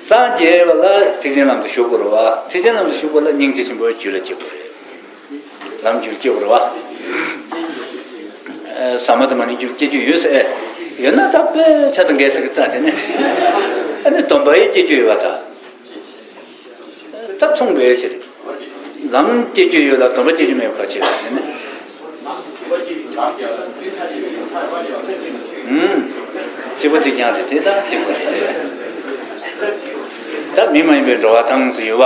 སངས་རྒྱས་པ་ལ་ཐེག་ཆེན་ལམ་དུ་ཞུགས་དགོས་རེད་བ། ཐེག་ཆེན་ལམ་དུ་ཞུགས་པ་ལ་སྙིང་རྗེ་ཆེན་པོའི་རྒྱུད་ལ་སྐྱེ་དགོས་རེད། ལམ་རྒྱུད་སྐྱེ་བ་རེད་བ། ཟ་མ་དང་མ་ནིང་རྒྱུད་སྐྱེ་རྒྱུ་ཡོད་ཟེར། ཡོད་ན་ད་དཔེ་ཆ་དང་འགལ་ཟེར་གི་ད་དེ་ནི། ཨ་ནི་སྡོམ་པ་ཡི་སྐྱེ་རྒྱུ་ཡོད་བ་ད། ད་མཚུངས་པའི་ཕྱིར། ལམ་སྐྱེ་རྒྱུ་ཡོད་ལ་སྡོམ་པ་སྐྱེ་རྒྱུ་མེད་པ་ག་བྱེད་པ་དེ་ནི། ཨུམ། གཅིག་པ་དེ་ཀྱང་རེད་དེ་ད་གཅིག་པ་རེད། ད་མི་མ་ཡིན་པའི་འགྲོ་བ་དང་ཟེར་ཡོད་བ།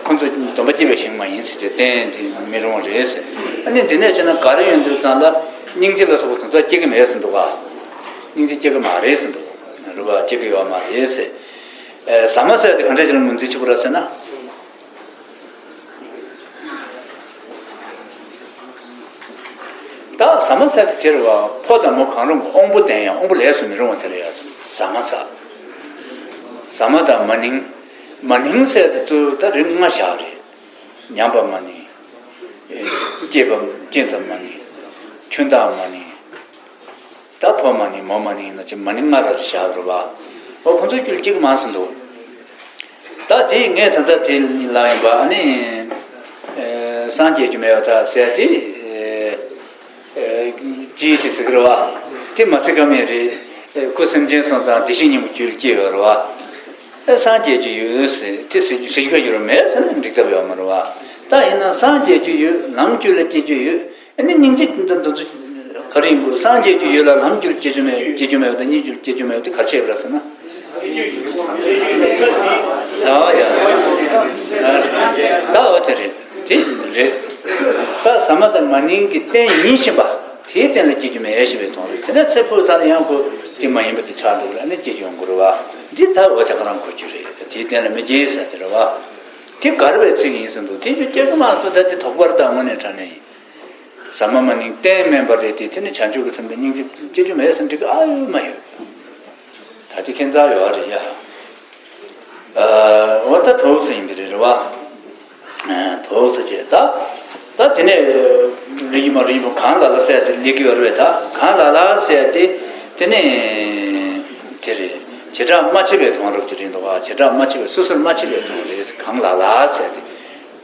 ཁོ་ཚོ་སྡོམ་པ་སྐྱེས་པའི་ཞིང་མ་ཡིན་ཟེར་བྱས་གཏན་དེ་མི་རུང་བ་རེད་ཟེར། ཨ་ནི་འདི་ནས་བྱས་ན་ག་རེ་ཡོང་དུས་ཙང་ལ་སྙིང་རྗེ་ལ་སོགས་པ་དེ་ཚོ་སྐྱེ་གི་མེད་ཟེར་འདུག་ག། སྙིང་རྗེ་སྐྱེ་གི་མ་རེད་ཟེར་འདུག། རེད་བ། སྐྱེ་གི་ཡོད་མ་རེད་ཟེར། ཨེ། ཟ་མ་ཟེར་དེ་ག་འདྲ་ཞིག་ལ་ངོས་འཛིན་བྱེད་དགོས་རེད་ཟེར་ན། ད་ཟ་མ་ཟེར་དེ་དེ་རེད་བ། ཕོ་དང་མོ་གང་རུང་གི་དབང་པོ་ལྡན་ཡང་དབང་པོ་ལས་སུ་མི་རུང་བ་དེ་ལ་ཡ་ཟ་མ་ཟ། ཟ་མ་དང་མ་ནིང་། མ་ནིང་ཟེར་དེ་ཚོ་ད་རིགས་ལྔ་བཞག་རེད། ཉམས་པ་མ་ནིང་། ཨེ། སྐྱེས་པ་སྐྱེས་ཙམ་མ་ནིང་། ཆུང་མཐའ་མ་ནིང་། ད་ཕོ་མ་ནིང་མོ་མ་ནིང་ཡིན་ན་ཅི་མ་ནིང་ལྔ་ར་ཅིག་བཞག་རེད་བ། འོ་ཁོ་ཚོའི་རྒྱུད་ལ་སྐྱེ་གི་མ་ཟེར་འདུག། ད་དེ་ངས་ད་ལྟ་དེ་ལ་ཡིན་པ་ཨ་ནི། ཨེ། སངས་རྒྱས་རྒྱུ་མེད་པ་ད་ཟེར་དེ། ཨེ། ཅིའི་ཕྱིར་ཟེར་གི་རེད་བ། དེ་མ་ཟེར་ཀ་མེད་རེད། ཨེ། ཁོ་སེམས་ཅན་སོང་ཙང་བདེ་གཤེགས་སྙིང་པོ་རྒྱུད་ལ་སྐྱེས་ཡོད་རེད་བ། ཨེ། སངས་རྒྱས་རྒྱུ་ཡོད་ཟེར་དེ་ཟེར་ཟེར་རྒྱུ་ཁ་རྒྱུ་ར་མེད་ཟེར་ན་འགྲིག་ཐབས་ཡོད་མ་རེད་བ། ད་ཡིན་ན་སངས་རྒྱས་རྒྱུ་ཡོད། ལམ་རྒྱུད་ལ་སྐྱེ་རྒྱུ་ཡོད། ཨ་ནི་སྙིང་རྗེ་འདི་འདི་ཚོ་ག་རེ་ཡིན་དགོས། སངས་རྒྱས་རྒྱུ་ཡོད་ལ་ལམ་རྒྱུད་སྐྱེ་རྒྱུ་མེད། སྐྱེ་རྒྱུ་མེད་པ་དང་སྙིང་རྒྱུད་སྐྱེ་རྒྱུ་མེད་པ་དེ་ག་རེ་བྱས་པ་རེད་ཟེར་ན། ཨ་ཡ། ད་འོ་དེ་རེད། དེ་རེད། ད་ཟ་མ་དང་མ་ནིང་གི་རྟེན་ཡིན་བཞིན་པ། དེའི་རྟེན་ལ་སྐྱེ་རྒྱུ་མེད་ཞེས་པའི་དོན་རེད། དེ་ནས་ཚེ་འཕོས་ཚར་ཡང་ཁོ་དེ་མ་ཡིན་པ་དེ་ཆགས་འགྲོ་གི་རེད། ཨ་ནི་སྐྱེ་རྒྱུ་ཡོང་གི་རེད་བ། འདི་ད་འོ་དེ་ག་རང་གོ་རྒྱུ་རེད། དེའི་རྟེན་ལ་མི་སྐྱེ་ཟེར་དེ་རེད་བ། དེ་གར་བའི་ཚིག་ཡིན་ཟེར་འདུག། དེ་ཚོ་སྐྱེ་གི་མ་གཏོགས་ད་དེ་དོགས་པ་རེད། ད་དངོས་གནས་དྲང་གནས་ཡིན། ཟ་མ་མ་ནིང་རྟེན་དམན་པ་རེད་དེ། དེ་ནི་བྱང་ཆུབ་ཀྱི་སེམས་དང་སྙིང་རྗེ་སྐྱེ་རྒྱུ་མེད་ཟེར་འགྲིག་གི་ཨ་ཡོད་མ་ཡོད། ད་དེ་ཁྱད་མཚར་ཡོད་རེད་ཡ། ཨ། འོ་ད་དོགས་ཟེར་ཡིན་པ་རེད་རེད་བ། ཨ། དོགས་ཟེར་བྱས་ད། ད་དེ་ནས་རིགས་ཡིན་མ་རིགས་ཡིན་པ་གང་ལ་ལ་ཟེར་དེ་སླེབས་ཀྱི་ཡོད་རེད། ད་གང་ལ་ལ་ཟེར་དེ་དེ་ནས་དེ་རེད། བྱེ་བྲག་མ་ཕྱེ་བའི་དོན་རབ་ཅིག་རེད་འདུག་ག། བྱེ་བྲག་མ་ཕྱེ་བའི་སོ་སོར་མ་ཕྱེ་བའི་དོན་རེད། གང་ལ་ལ་ཟེར་དེ།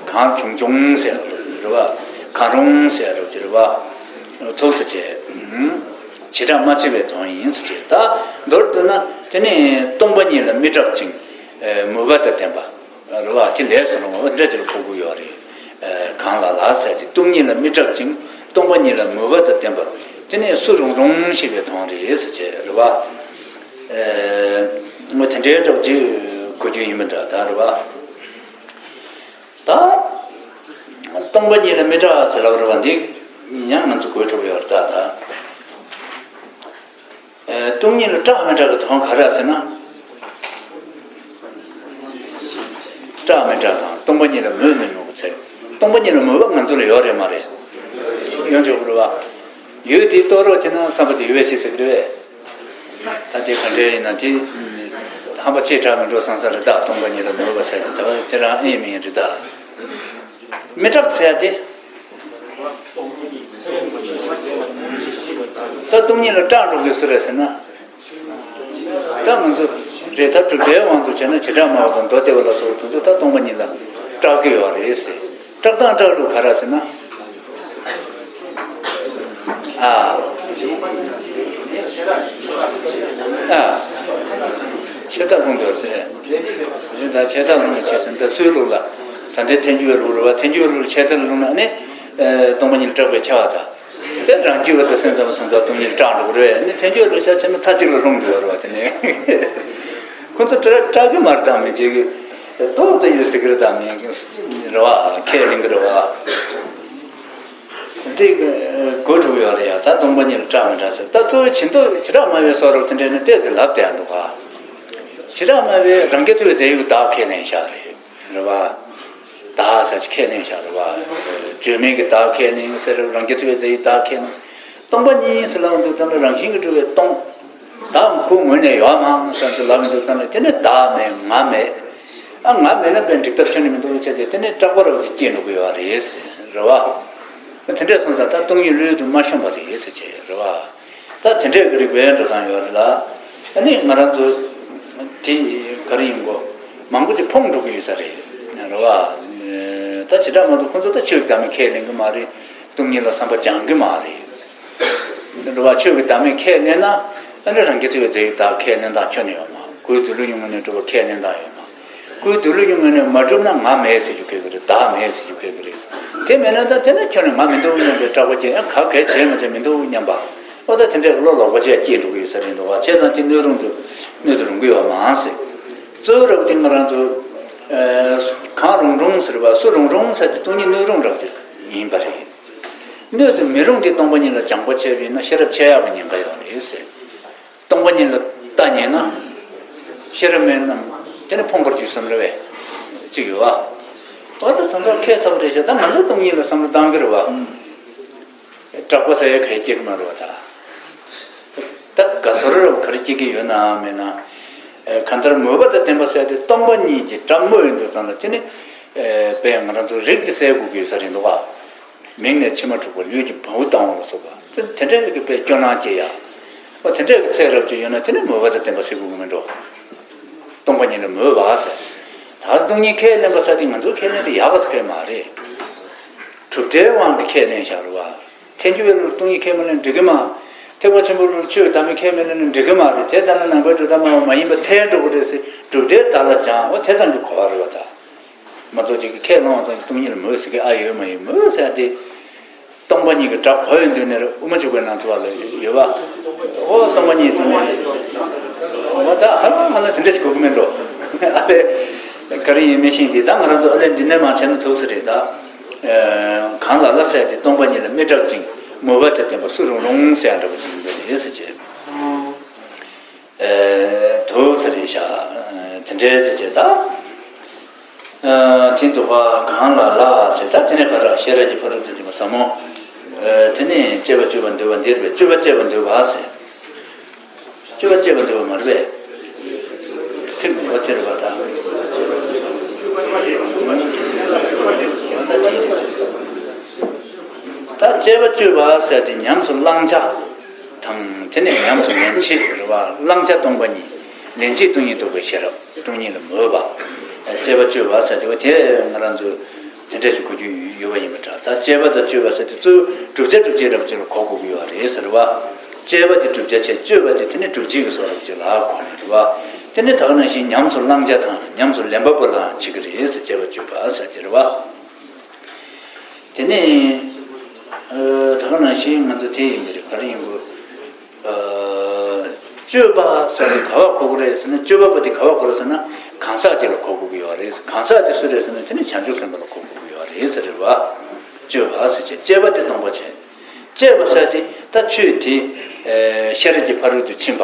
གང་བྱུང་བྱུང་ཟེར་རོ་རེད་བ། གང་རུང་ཟེར་རོ་ཅི་རེད་བ། ཐུགས་སུ་ཆེ། བྱེ་བྲག་མ་ཕྱེ་བའི་དོན་ཡིན་ཟེར་ཅེས། ད་མདོར་བསྡུ་ན་དེ་ནི་སྟོང་པ་ཉིད་ལ་མི་སྐྲག་ཅིང་། མོས་པ་དང་ལྡན་པ། རེད་བ། དེ་ལས་སུ་རུང་བ་འདྲ་ཅིག་ལ་གོ་དགོས་ཡོད་རེད། གང་ལ་ལ་ཟེར་དེ་སྟོང་ཉིད་ལ་མི་སྐྲག་ཅིང་སྟོང་པ་ཉིད་ལ་མོས་པ་དང་ལྡན་པ། དེ་ནི་སུ་རུང་རུང་ཞེས་པའི་དོན་རེད་ཟེར་ཅེས་རེད་བ། ཨེ། ངོ་དེ་འདྲའི་འདྲ་བ་ཅིག་གོ་རྒྱུ་ཡིན་པ་འདྲ་ད་རེད་བ། ད། སྟོང་པ་ཉིད་ལ་མི་སྐྲག་ཟེར་ལབ་རེད་བ། འདི་ཡང་ང་ཚོ་གོ་ཐུབ་ཡོད་རེད་ད་ད། ཨེ། སྟོང་ཉིད་ལ་སྐྲག་མི་སྐྲག་གི་དོན་ག་རེ་ཟེར་ན། སྐྲག་མི་སྐྲག་དང་སྟོང་པ་ཉིད་ལ་མོས་མི་མོས་ཀྱི་ཚེ། སྟོང་པ་ཉིད་ལ་མོས་པ་ང་ཚོ་ལ་ཡོད་རེད་མ་རེད། ཡོད་འཇོག་རེད་བ། ཡོད་དེ་རྟོགས་རོགས་བྱས་ན་བསམ་པ་དེ་ཡོད་པའི་ཕྱིར་ཟེར་གི་རེད་བས། ད་དེ་ག་འདྲ་ཡིན་ན་དེ། ཧམ་པ་ཆེ་དྲགས་མི་འགྲོ་བསམ་ས་རེད་ད། སྟོང་པ་ཉིད་ལ་མོས་པ་ཟེར་དེ་ད་དེ་རང་ཨེ་མི་ཡིན་རེད་ད། མི་སྐྲག་ཟེར་ཡ་དེ། ད་སྟོང་ཉིད་ལ་སྐྲག་འགྲོ་དགོས་སུ་རེད་ཟེར་ན། ད་ང་ཚོ་རེད་ད། གྲུབ་མཐའི་དབང་དུ་བྱས་ན་བྱེ་བྲག་སྨྲ་བ་དང་མདོ་སྡེ་པ་ལ་སོགས་པ་དེ་ཚོ་ད་སྟོང་པ་ཉིད་ལ་སྐྲག་གི་ཡོད་རེད་ཟེར། སྐྲག་སྟངས་སྐྲག་ལུགས་ག་རེ་ཟེར་ན། ཨ། ཨ། ཆད་ལྟ་ལྷུང་འདོད་ཟེར། ད་ཆད་ལྟ་ལྷུང་བའི་ཆེད་ཟེར་ད་སུའི་ལུགས་ལ། ད་ལྟའི་ཐལ་འགྱུར་བའི་ལུགས་རེད་བ། ཐལ་འགྱུར་བའི་ལུགས་ལ་ཆད་ལྟ་ལ་ལྷུང་ན་ནི། ཨ་ནི་སྟོང་པ་ཉིད་སྐྲག་པའི་ཁྱབ་པ་དང་། དེ་རང་རྒྱུད་པ་དང་སེམས་ཙམ་པ་ཚོ་ཚོ་སྟོང་ཉིད་སྐྲག་འགྲོ་གི་རེད། ནི་ཐལ་འགྱུར་ལུགས་ཆ་བྱས་ན་མཐའ་གཅིག་ལ་ལྷུང་དགོས་རེད་བ། དེ་ནི་ཁོ་ཚོ་སྐྲག་སྐྲག་གི་མ་རེད་དམ་མི་བྱེད་ཀྱི། ལྟོགས་ཏེ་ཡོད་ཟེར་གི་རེད་དམ་མི་རེད་བ། ཁས་ལེན་གི་རེད་བ། འདི་གོ་ཐུབ་ཡོད་རེད་ཡ། ད་སྟོང་པ་ཉིད་ལ་སྐྲག་མི་སྐྲག་ཟེར། ད་གཙོ་བོ་ཇི་འདོད་བྱེ་བྲག་སྨྲ་བའི་སོགས་རབ་དེ་འདྲས་ནི་བལྟས་ཏེ་ལབ་བསྡད་འདུག་ག། བྱེ་བྲག་སྨྲ་བའི་རང་རྒྱལ་ཐུབ་པའི་རྫས་ཡོད་ཀྱི་བདག་ཁས་ལེན་བཞག་རེད། རེད་བ། བདག་ཟེར་ཅིག་ཁས་ལེན་བཞག་རེད་བ། བརྗོད་མེད་ཀྱི་བདག་ཁས་ལེན་ཟེར། རང་རྒྱལ་ཐུབ་པའི་རྫས་ཡོད་བདག་ཁས་ལེན། སྟོང་པ་ཉིད་ཟེར་ལབ་འདུག་ད་ནི་རང་བཞིན་གྱིས་གྲུབ་པའི་སྟོང་། བདག་ཁོ་ངོས་ནས་ཡོད་མང་ཟེར་དུ་ལབ་འདུག་ད་ནི་དེ་ནི་བདག་མེད་ང་མེད། ཨ། ང་མེད་ན་དཔེ་འགྲིག་ཐབས་ཁྱོན་ནས་མི་འདུག་ཟེར་ཏེ་དེ་ནི་སྐྲག་པ་རབ་ཏུ་སྐྱེས་འགྲོ་གི་ཡོད་རེད། རེད་བ། དེ་འདྲས་སོང་ཙང་ད་སྟོང་ཉིད་ལུས་དུ་མ་ཤོང་བ་རེད་ཟེར་བྱས་རེད་བ། ད་དེ་འདྲས་ཀྱི་རིགས་པའི་འགྲོ་སྟངས་ཡོད་རེད་ལ། ཨ་ནི་ང་རང་ཚོ་དེ་ག་རེ་ཡིན་གོ། མང་པོ་ཅིག་ཕོངས་འགྲོ་གི་ཡོད་ས་རེད། རེད་བ། ད་བྱེ་བྲག་མ་གཏོགས་ཁོ་ཚོ་ད་ཆོས་ཀྱི་བདག་མེད་ཁས་ལེན་གི་མ་རེད། སྟོང་ཉིད་ལ་བསམ་པ་སྦྱང་གི་མ་རེད། རེད་བ། ཆོས་ཀྱི་བདག་མེད་ཁས་ལེན་ན། ཨ་ནི་རང་རྒྱལ་ཐུབ་པའི་རྫས་ཡོད་བདག་ཁས་ལེན་སྟངས་ཁྱོན་ནས་ཡོད་མ། སྐུའི་འདུལ་བའི་ཡུལ་ངོས་ནས་གྲུབ་པ་ཁས་ལེན་སྟངས་ཡོད་མ། སྐུའི་འདུལ་བའི་ཡུལ་ངོས་ནས་མ་གྲུབ་ན་ང་མེད་ཟེར་རྒྱུ་ཁེལ་གི་རེད། བདག་མེད་ཟེར་རྒྱུ་ཁེལ་གི་རེད། དེ་མེད་ན་ད་དེ་ནི་ཁྱོན་ནས་ང་མི་འདུག་སྙམ་པའི་སྐྲག་པ་སྐྱེ་ཡང་ག་གལ་བྱེད་མ་བྱེད་མི་འདུག་སྙམ་པ། ཨོ་ད་དེ་འདྲའི་བློ་ལོག་པ་ཅིག་སྐྱེས་འགྲོ་གི་ཡོད་ས་རེད་འདུག་བ། བྱས་ཙང་དེ་གནོད་རུང་དུ་གནོད་དུ་རུང་གི་ཡོད་མ་ཟེར། གཙོ་བོ་རབ་དེ་ང་རང་ཚོ། གང་རུང་རུང་ཟེར་བ་སུ་རུང་རུང་ཟེར་དེ་སྟོང་ཉིད་སྣོད་རུང་རབ་ཅིག་ཡིན་པ་རེད། སྣོད་དུ་མི་རུང་གི་སྟོང་པ་ཉིད་ལ་སྦྱང་པ་བྱས་པ་ཡིན་ན་ཤེས་རབ་ཆེ་ཡག་གི་ཉེན་ཁ་ཡོད་རེད་ཟེར། སྟོང་པ་ཉིད་ལ་ལྟ་ཉན་ན། ཤེས་རབ་མེད་ན། དེ་ནི་ཕོངས་པར་འགྱུར་བསམ་རེ་བས། ཅིག་ཡོད་བ། འོ་ད་དེ་ཚོ་ཁས་ཚ་པོ་རེད་ཤག་ད་ང་ཚོ་སྟོང་ཉིད་ལ་བསམ་བློ་བཏང་གི་རེད་བ། དྲག་པོ་ཟེར་ཡ་ག་ཡེ་སྐྱེ་གི་མ་རེད་བ་ད། ད་དགའ་ཚོར་རེ་བ་ག་རེ་སྐྱེ་གི་ཡོད་ན་མེད་ན། གང་ལྟར་མོས་པ་དང་ལྡན་པ་ཟེར་དེ་སྟོང་པ་ཉིད་ཀྱི་སྒྲ་སྨོས་ཡོང་དུས་ཙམ་ལ་དེ་ནི། དཔེ་ང་རང་ཚོ་རིགས་ཀྱི་གསལ་དགོས་ཀྱི་ཡོད་ས་རེད་འདུག་བ། མིག་ནས་མཆི་མ་འཁྲུག་པ་ལུས་ཀྱི་བ་སྤུ་ལྡང་བ་ལ་སོགས་པ་དེ་དེ་འདྲའི་གི་དཔེ་སྐྱོ་སྣང་སྐྱེ་ཡ། འོ་དེ་འདྲའི་གི་ཚད་རབ་ཅིག་ཡོད་ན་དེ་ནི་མོས་པ་དང་ལྡན་པ་ཟེར་དགོས་ཀྱི་མིན་འགྲོ། སྟོང་པ་ཉིད་ལ་མོས་པ་ཟེར། ད་སྟོང་ཉིད་ཁས་ལེན་པ་ཟེར་དེ་ང་ཚོའི་ཁས་ལེན་དེ་ཡག་ག་ཟེར་མཁན་མ་རེད། གྲུབ་འབྲས་དབང་གིས་ཁས་ལེན་བཞག་རེད་བ། ཐལ་འགྱུར་བའི་ལུགས་སྟོང་ཉིད་ཁས་མི་ལེན་འགྲིག་གི་མ། ཐེག་པ་ཆེན་པོའི་ལུགས་ཆོས་བདག་མེད་ཁས་མི་ལེན་ན་འགྲིག་གི་མ་རེད། དེ་ལྟ་ན་ནང་པའི་གྲུབ་མཐའ་སྨྲ་བ་མ་ཡིན་པ་ཐལ་འགྲོ་གི་རེད་ཟེར་གྲུབ་འབྲས་དག་ལ་སྦྱང་བ་དེ་ཙམ་གྱིས་གོ་བ་རེད་བ་ད། མ་གཏོགས་ཅིག་གིས་ཁས་བླངས་བ་ཙམ་གྱིས་སྟོང་ཉིད་ལ་མོས་ཟེར་གི་ཨ་ཡོད་མ་ཡོད་མོས་ཟེར་ཏེ། སྟོང་པ་ཉིད་ཀྱི་སྒྲ་གོ་ཡོང་དུས་ནས་དབུ་མ་འཇུག་པའི་ནང་དུ་བ་ལ་ཡོད་པ། ཨོ་སྟོང་པ་ཉིད་དུ་མོས། ཨོ་ད་ཧ་ལམ་ཧ་ལམ་དེ་འདྲ་ཞིག་གོ་གི་མེད་འགྲོ། ཨ་ལས། ག་རེ་ཡིན་མི་ཤེས་ཏེ་ད་ང་རང་ཚོ་ཨ་ལས་འདི་ནས་མ་བྱས་ན་ཐུག་ས་རེད་ད། གང་ལ་ལ་ཟེར་ཏེ་སྟོང་པ་ཉིད་ལ་མི་སྐྲག་ཅིང་མོས་པ་དང་ལྡན་པ་སུ་རུང་རུང་ཟེར་ཡ་འདྲ་པོ་ཞིག་ཡིན་པ་རེད་ཟེར་བྱས། ཐུག་ས་རེད་ཤག་དེ་འདྲའི་ཅི་བྱེད་ད། དེ་འདུག་པ་གང་ལ་ལ་ཟེར་ད་དེ་ནས་ཕ་ར་ཤེས་རབ་ཀྱི་ཕ་རོལ་ཏུ་ཕྱིན་པ་ཟབ་མོ། དེ་ནས་སྤྱད་པ་སྤྱོད་པར་འདོད་པ་འདིར་བས་སྤྱོད་པ་སྤྱད་པར་འདོད་པ་ཟེར། སྤྱོད་པ་སྤྱད་པར་འདོད་པ་མ་རེད་པས། ཚིག་འདུག་པ་དེ་རེད་པ་ད། ད་སྤྱད་པ་སྤྱོད་པ་ཟེར་ཏེ་ཉམས་སུ་བླང་བྱ། དང་དེ་ནས་ཉམས་སུ་ལེན་བྱེད་རེད་བ། བླང་བྱ་སྟོང་པ་ཉིད། ལེན་བྱེད་སྟོང་ཉིད་རྟོགས་པའི་ཤེས་རབ་སྟོང་ཉིད་ལ་མོས་པ། སྤྱད་པ་སྤྱོད་པ་ཟེར་དེ་བ་དེ་ང་རང་ཚོ་དེ་འདྲ་ཞིག་གོ་རྒྱུ་ཡོད་པ་ཡིན་པ་འདྲ། ད་སྤྱད་པ་དང་སྤྱོད་པ་ཟེར་དེ་གཙོ་བོ་བསྒྲུབ་བྱ་སྒྲུབ་བྱེད་རབ་ཅིག་ལ་གོ་དགོས་ཀྱི་ཡོད་རེད་ཟེར་བ། སྤྱད་པ་དེ་བསྒྲུབ་བྱ་བྱས་སྤྱོད་པ་དེ་དེ་ནི་སྒྲུབ་བྱེད་ཀྱི་བཟོ་རབ་ཅིག་ལ་གོ་ནི་རེད་བ། དེ་ནི་ད་ག་ནང་བཞིན་ཉམས་སུ་བླང་བྱ་དང་ཉམས་སུ་ལེན་པ་པོ་ལའང་བྱེད་ཀྱི་རེད་ཟེར་སྤྱད་པ་སྤྱོད་པ་ཟེར་དེ་རེད་བ། དེ་ནས་ད་ག་ནང་བཞིན་ང་ཚོ་དེ་ཡིན་པ་རེད་ག་རེ་ཡིན་དགོས། སྤྱོད་པ་ཟེར་ནས་ག་བ་གོ་གི་རེད་ཟེར་ན་སྤྱོད་པ་པོ་དེ་ག་བ་གོ་རེད་ཟེར་ན་གང་ཟག་ཅིག་ལ་གོ་དགོས་ཀྱི་ཡོད་རེད། གང་ཟག་དེ་སུ་རེད་ཟེར་ན་དེ་ནི་བྱང་ཆུབ་སེམས་དཔའ་ལ་གོ་དགོས་ཀྱི་ཡོད་རེད་ཟེར་རེད་བ། སྤྱོད་པ་ཟེར་བྱས་སྤྱད་པ་དེ་སྟོང་པ་བྱས། སྤྱད་པ་ཟེར་དེ་ད་ཆོས་དེ་ཤེས་རབ་ཀྱི་ཕ་རོལ་ཏུ་ཕྱིན་པ།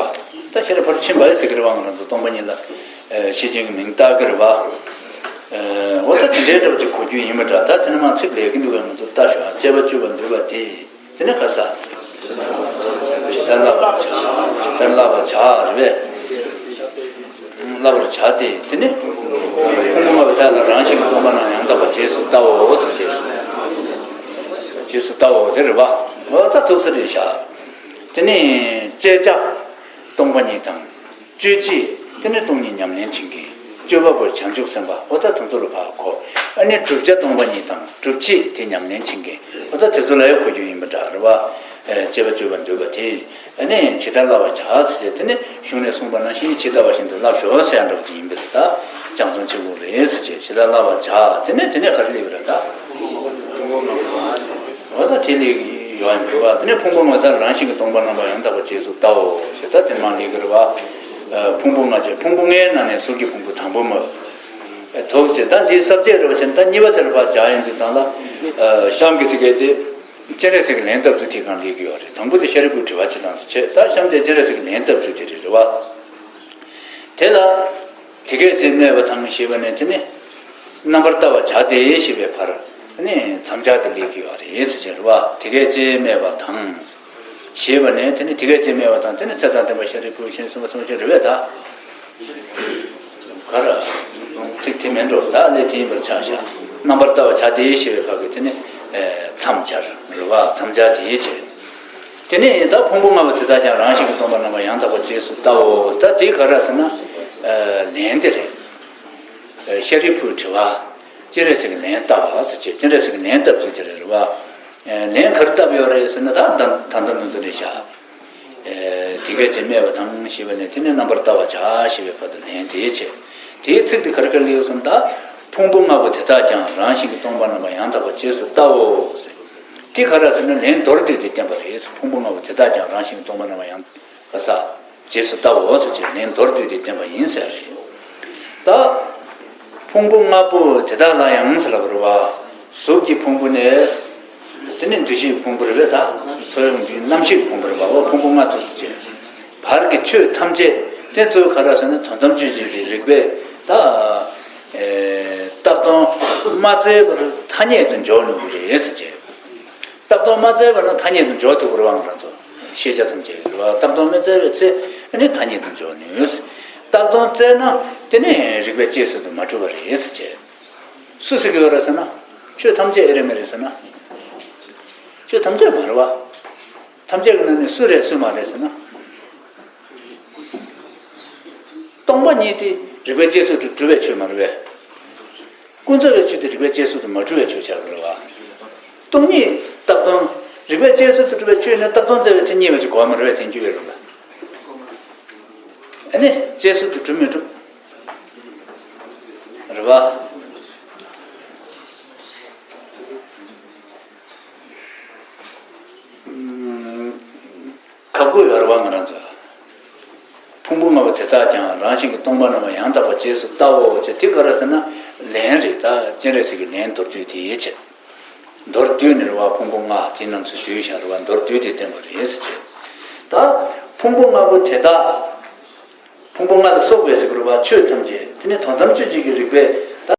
ད་ཤེས་རབ་ཕ་རོལ་ཕྱིན་པ་ཟེར་གི་རེད་བ། ང་རང་ཚོ་སྟོང་པ་ཉིད་ལ་ཤེར་ཕྱིན་གྱི་མིང་བཏགས་གི་རེད་བ། འོ་ད་དེ་འདྲའི་འདྲ་བ་ཅིག་གོ་རྒྱུ་ཡིན་པ་འདྲ། ད་དེ་ནས་མ་ཚིག་ལས་ཀྱི་འདུག་ག་ང་ཚོ་ལྟ་ཞོག་སྤྱད་པ་སྤྱོད་པར་འདོད་པ་དེ། དེ་ནས་ག་ས། ཇི་ལྟར་བསླབ་པར་བྱ། ཇི་ལྟར་བསླབ་པར་བྱ་རེད་པས། བསླབ་པར་བྱ་སྟེ་དེ་ནི། ཕུང་པོ་ལྔ་པོ་དག་ལ་རང་བཞིན་གྱིས་སྟོང་པ་རྣམས་ཡང་དག་པར་རྗེས་སུ་བལྟའོ་ཟེར་བྱས། རྗེས་སུ་བལྟའོ་དེ་རེད་པ། འོ་ད་ཐུག་ས་རེད་ཤག་དེ་ནི་སྤྱད་བྱ། སྟོང་པ་ཉིད་དང་། སྤྱོད་བྱེད་དེ་ནི་སྟོང་ཉིད་ཉམས་ལེན་བྱེད་མཁན། སྤྱོད་པ་པོ་བྱང་ཆུབ་སེམས་དཔའ་འོ་ད་དེ་ཚོ་ལ་ཕར་གོ། ཨ་ནི་བསྒྲུབ་བྱ་སྟོང་པ་ཉིད་དང་སྒྲུབ་བྱེད་དེ་ཉམས་ལེན་བྱེད་མཁན་འོ་ད་དེ་ཚོ་ལ་ཡང་གོ་རྒྱུ་ཡིན་པ་འདྲ་རེད་པ། སྤྱད་པ་སྤྱོད་པར་འདོད་པ་དེ། ཨ་ནི་ཇི་ལྟར་བསླབ་པར་བྱ་ཟེར་ཏེ་དེ་ནི་གཞུང་ནས་གསུངས་པ་ནང་བཞིན་ཇི་ལྟ་བ་བཞིན་དུ་བསླབ་ཤོག་ཟེར་ཡ་འདྲ་བ་ཅིག་ཡིན་པས་ད་སྦྱང་བརྩོན་བྱེད་དགོས་རེད་ཟེར་བྱས་ཇི་ལྟར་བསླབ་པར་བྱ་དེ་ནས་དེ་ནས་ག་རེ་སླེབས་པ་རེད་ད། འོ་ད་དེ་ལས་ཡོང་གི་རེད་པ། དེ་ནས་ཕུང་པོ་ལྔ་དག་རང་བཞིན་གྱིས་སྟོང་པ་རྣམ་པ་ཡང་དག་པར་རྗེས་སུ་བལྟའོ་ཞེས་ད་དེ་མ་ལས་ཀྱི་རེད་པ། ཕུང་པོ་ལྔ་བྱས་ཕུང་པོ་ལྔའི་ནང་ནས་གཟུགས་ཀྱི་ཕུང་པོ་དང་པོ་མ། དོགས་ཟེར་ད་འདིའི་ས་བཅད་རེད་པ་བྱས་ན་ད་གཉིས་པ་དེ་ལ་ཕར་སྦྱར་ཡོང་དུས་ཙང་ལ། གཤམ་གྱི་ཚིག་གལ་ཏེ། སྤྱན་རས་གཟིགས་ཀྱི་ལན་བཏབ་ཚུལ་དེའི་སྒང་ལ་སླེབས་ཀྱི་ཡོད་རེད། དང་པོ་དེ་ཤཱ་རིའི་བུས་དྲི་བ་ཅིག་བཏང་ཚུལ་བྱས་ད་གཤམ་དེ་སྤྱན་རས་གཟིགས་ཀྱི་ལན་བཏབ་ཚུལ་དེ་རེད་རེད་པ། དེ་ལ། དེ་སྐད་ཅེས་སྨྲས་པ་དང་ཞེས་པ་ནས་དེ་ནི། རྣམ་པར་བལྟ་བར་བྱ་སྟེ་ཞེས་པའི་བར། དེ་ནི་མཚམས་སྦྱར་དེ་སླེབས་ཀྱི་ཡོད་རེད་ཟེར་བྱས་རེད་པ། དེ་སྐད་ཅེས་སྨྲས་པ་དང་། ཞེས་པ་ནས་དེ་ནི་དེ་སྐད་ཅེས་སྨྲས་པ་དང་དེ་ནི་ཚེ་དང་ལྡན་པ་ཤཱ་རིའི་བུས་ཞེས་གསུངས་པ་གསུངས་ཤིང་རེད་པས་ད། ག་ར། ཚིག་དེ་མིན་འགྲོ་ད་ལས་དེ་ཡིན་པར་ཆགས་ཤག་རྣམ་པར་བལྟ་བར་བྱ་སྟེ་ཞེས་པའི་བར་གྱི་དེ་ནི། མཚམས་སྦྱར་རེད་པ། མཚམས་སྦྱར་དེ་ཡིན་བྱས། དེ་ནས་ད་ཕུང་པོ་ལྔ་པོ་དེ་དག་ཀྱང་རང་བཞིན་གྱིས་སྟོང་པ་རྣམ་པ་ཡང་དག་པར་རྗེས་སུ་བལྟའོ། ད་དེ་ག་རེ་ཟེར་ན། ལན་དེ་རེད། ཤཱ་རིའི་བུས་དྲི་བ། སྤྱན་རས་གཟིགས་ཀྱི་ལན་བཏབ་པ་ཟེར་བྱས་སྤྱན་རས་གཟིགས་ཀྱི་ལན་བཏབ་ཚུལ་དེ་རེད་རེད་པ། ལན་ག་རེ་བཏབ་ཡོད་རེད་ཟེར་ན་ད་ད་ད་ལྟ་ནང་དུ་རེད་བཞག་དེ་སྐད་ཅེས་སྨྲས་པ་དང་ཞེས་པ་ནས་དེ་ནས་རྣམ་པར་བལྟ་བར་བྱ་ཞེས་པའི་བར་དུ་ལན་དེ་བྱས། དེའི་ཚིག་དེ་ག་རེ་ག་རེ་ལ་ཡོད་ཟེར་ན་ད། ཕུང་པོ་ལྔ་པོ་དེ་དག་ཀྱང་རང་བཞིན་གྱིས་སྟོང་པ་རྣམ་པ་ཡང་དག་པར་རྗེས་སུ་བལྟའོ་ཟེར། དེ་ག་རེ་ཟེར་ན་ལན་མདོར་བསྡུས་ཏེ་བསྟན་པ་རེད། ཕུང་པོ་ལྔ་པོ་དེ་དག་ཀྱང་རང་བཞིན་གྱིས་སྟོང་པ་རྣམ་པ་ཡང་དག་པར་རྗེས་སུ་བལྟའོ་ཟེར་བྱས་ལན་མདོར་བསྡུས་ཏེ་བསྟན་པ་ཡིན་ཟེར་རེད། ད། ཕུང་པོ་ལྔ་པོ་དེ་དག་ལ་ཡང་ཟེར་ལབ་པ་རེད་བ། གཟུགས་ཀྱི་ཕུང་པོ་ནས། དེ་ནས་འདུ་ཤེས་ཕུང་པོ་རེད་པས། ད་ཚོར་བའི་རྣམ་ཤེས་ཕུང་པོ་རེད་བ། འོ་ཕུང་པོ་ལྔ་ཚུགས་སུ་བྱས། བར་གྱི་ཆོས་ཐམས་ཅད་དེ་ཚོ་ག་རེ་ཟེར་ན་དོན་དམ་དཔྱོད་བྱེད་ཀྱི་རིགས་པས་ད། ཨེ། བཏགས་དོན་མ་བཙལ་བར་ཐ་སྙད་དུ་འཇོག་ནུས་པ་རེད་ཟེར་བྱས། བཏགས་དོན་མ་བཙལ་བ་ན་ཐ་སྙད་དུ་འཇོག་ཐུབ་པ་རེད་བ། ང་རང་ཚོ་ཤེས་བྱ་ཐམས་ཅད་རེད་བ། བཏགས་དོན་མི་བཙལ་བའི་ཚེ་ནི་ཐ་སྙད་དུ་འཇོག་ནུས། བཏགས་དོན་བཙལ་ན་དེ་ནི་རིགས་པས་དཔྱད་བཟོད་དུ་མ་གྲུབ་པ་རེད་ཟེར་བྱས། སུ་ཟེར་གྱི་ཡོད་རེད་ཟེར་ན། ཆོས་ཐམས་ཅད་ཨེ་རེད་མ་རེད་ཟེར་ན། ཆོས་ཐམས་ཅད་མ་རེད་བ། ཐམས་ཅད་ཀྱི་ནང་ནས་སུ་རེད་སུ་མ་རེད་ཟེར་ན། སྟོང་པ་ཉིད་དེ་རིགས་པས་དཔྱད་བཟོད་དུ་གྲུབ་པའི་ཆོས་མ་རེད་པས། ཀུན་རྫོབ་པའི་ཆོས་དེ་རིགས་པས་དཔྱད་བཟོད་དུ་མ་གྲུབ་པའི་ཆོས་ཆགས་ཀྱི་རེད་བ། སྟོང་ཉིད་བཏགས་དོན། རིགས་པས་དཔྱད་བཟོད་དུ་གྲུབ་པའི་ཆོས་ནི་བཏགས་དོན་བཙལ་བའི་ཚེ་རྙེད་པ་ཅིག་དགོས་པ་མ་རེད་པས། དེ་འགྱུར་བའི་རིགས་ལ། ཨ་ནི་དཔྱད་བཟོད་དུ་གྲུབ་མི་གྲུབ། རེད་བ། ཁག་པོ་ཡོད་རེད་བ། ང་རང་ཚོ། ཕུང་པོ་ལྔ་པོ་དེ་དག་ཀྱང་རང་བཞིན་གྱིས་སྟོང་པ་རྣམ་པར་ཡང་དག་པར་རྗེས་སུ་བལྟའོ་ཅེས། དེ་ག་རེ་ཟེར་ན་ལན་རེད། ད་སྤྱན་རས་གཟིགས་ཀྱི་ལན་མདོར་བསྡུས་དེ་ཡིན་ཕྱིར། མདོར་བསྡུས་ནས་རེད་བ། ཕུང་པོ་ལྔ་དེ་རྣམས་སུ་བསྡུས་བཞག་རེད་བ། མདོར་བསྡུས་ཏེ་བསྟན་པ་རེད་ཟེར་བྱས། ད་ཕུང་པོ་ལྔ་པོ་དེ་དག་ཕུང་པོ་ལྔ་ལ་སོགས་པའི་ཟེར་དགོས་རེད་བ། ཆོས་ཐམས་ཅད་དེ་ནི་དོན་དམ་དཔྱོད་བྱེད་ཀྱི་རིགས་པས་ད།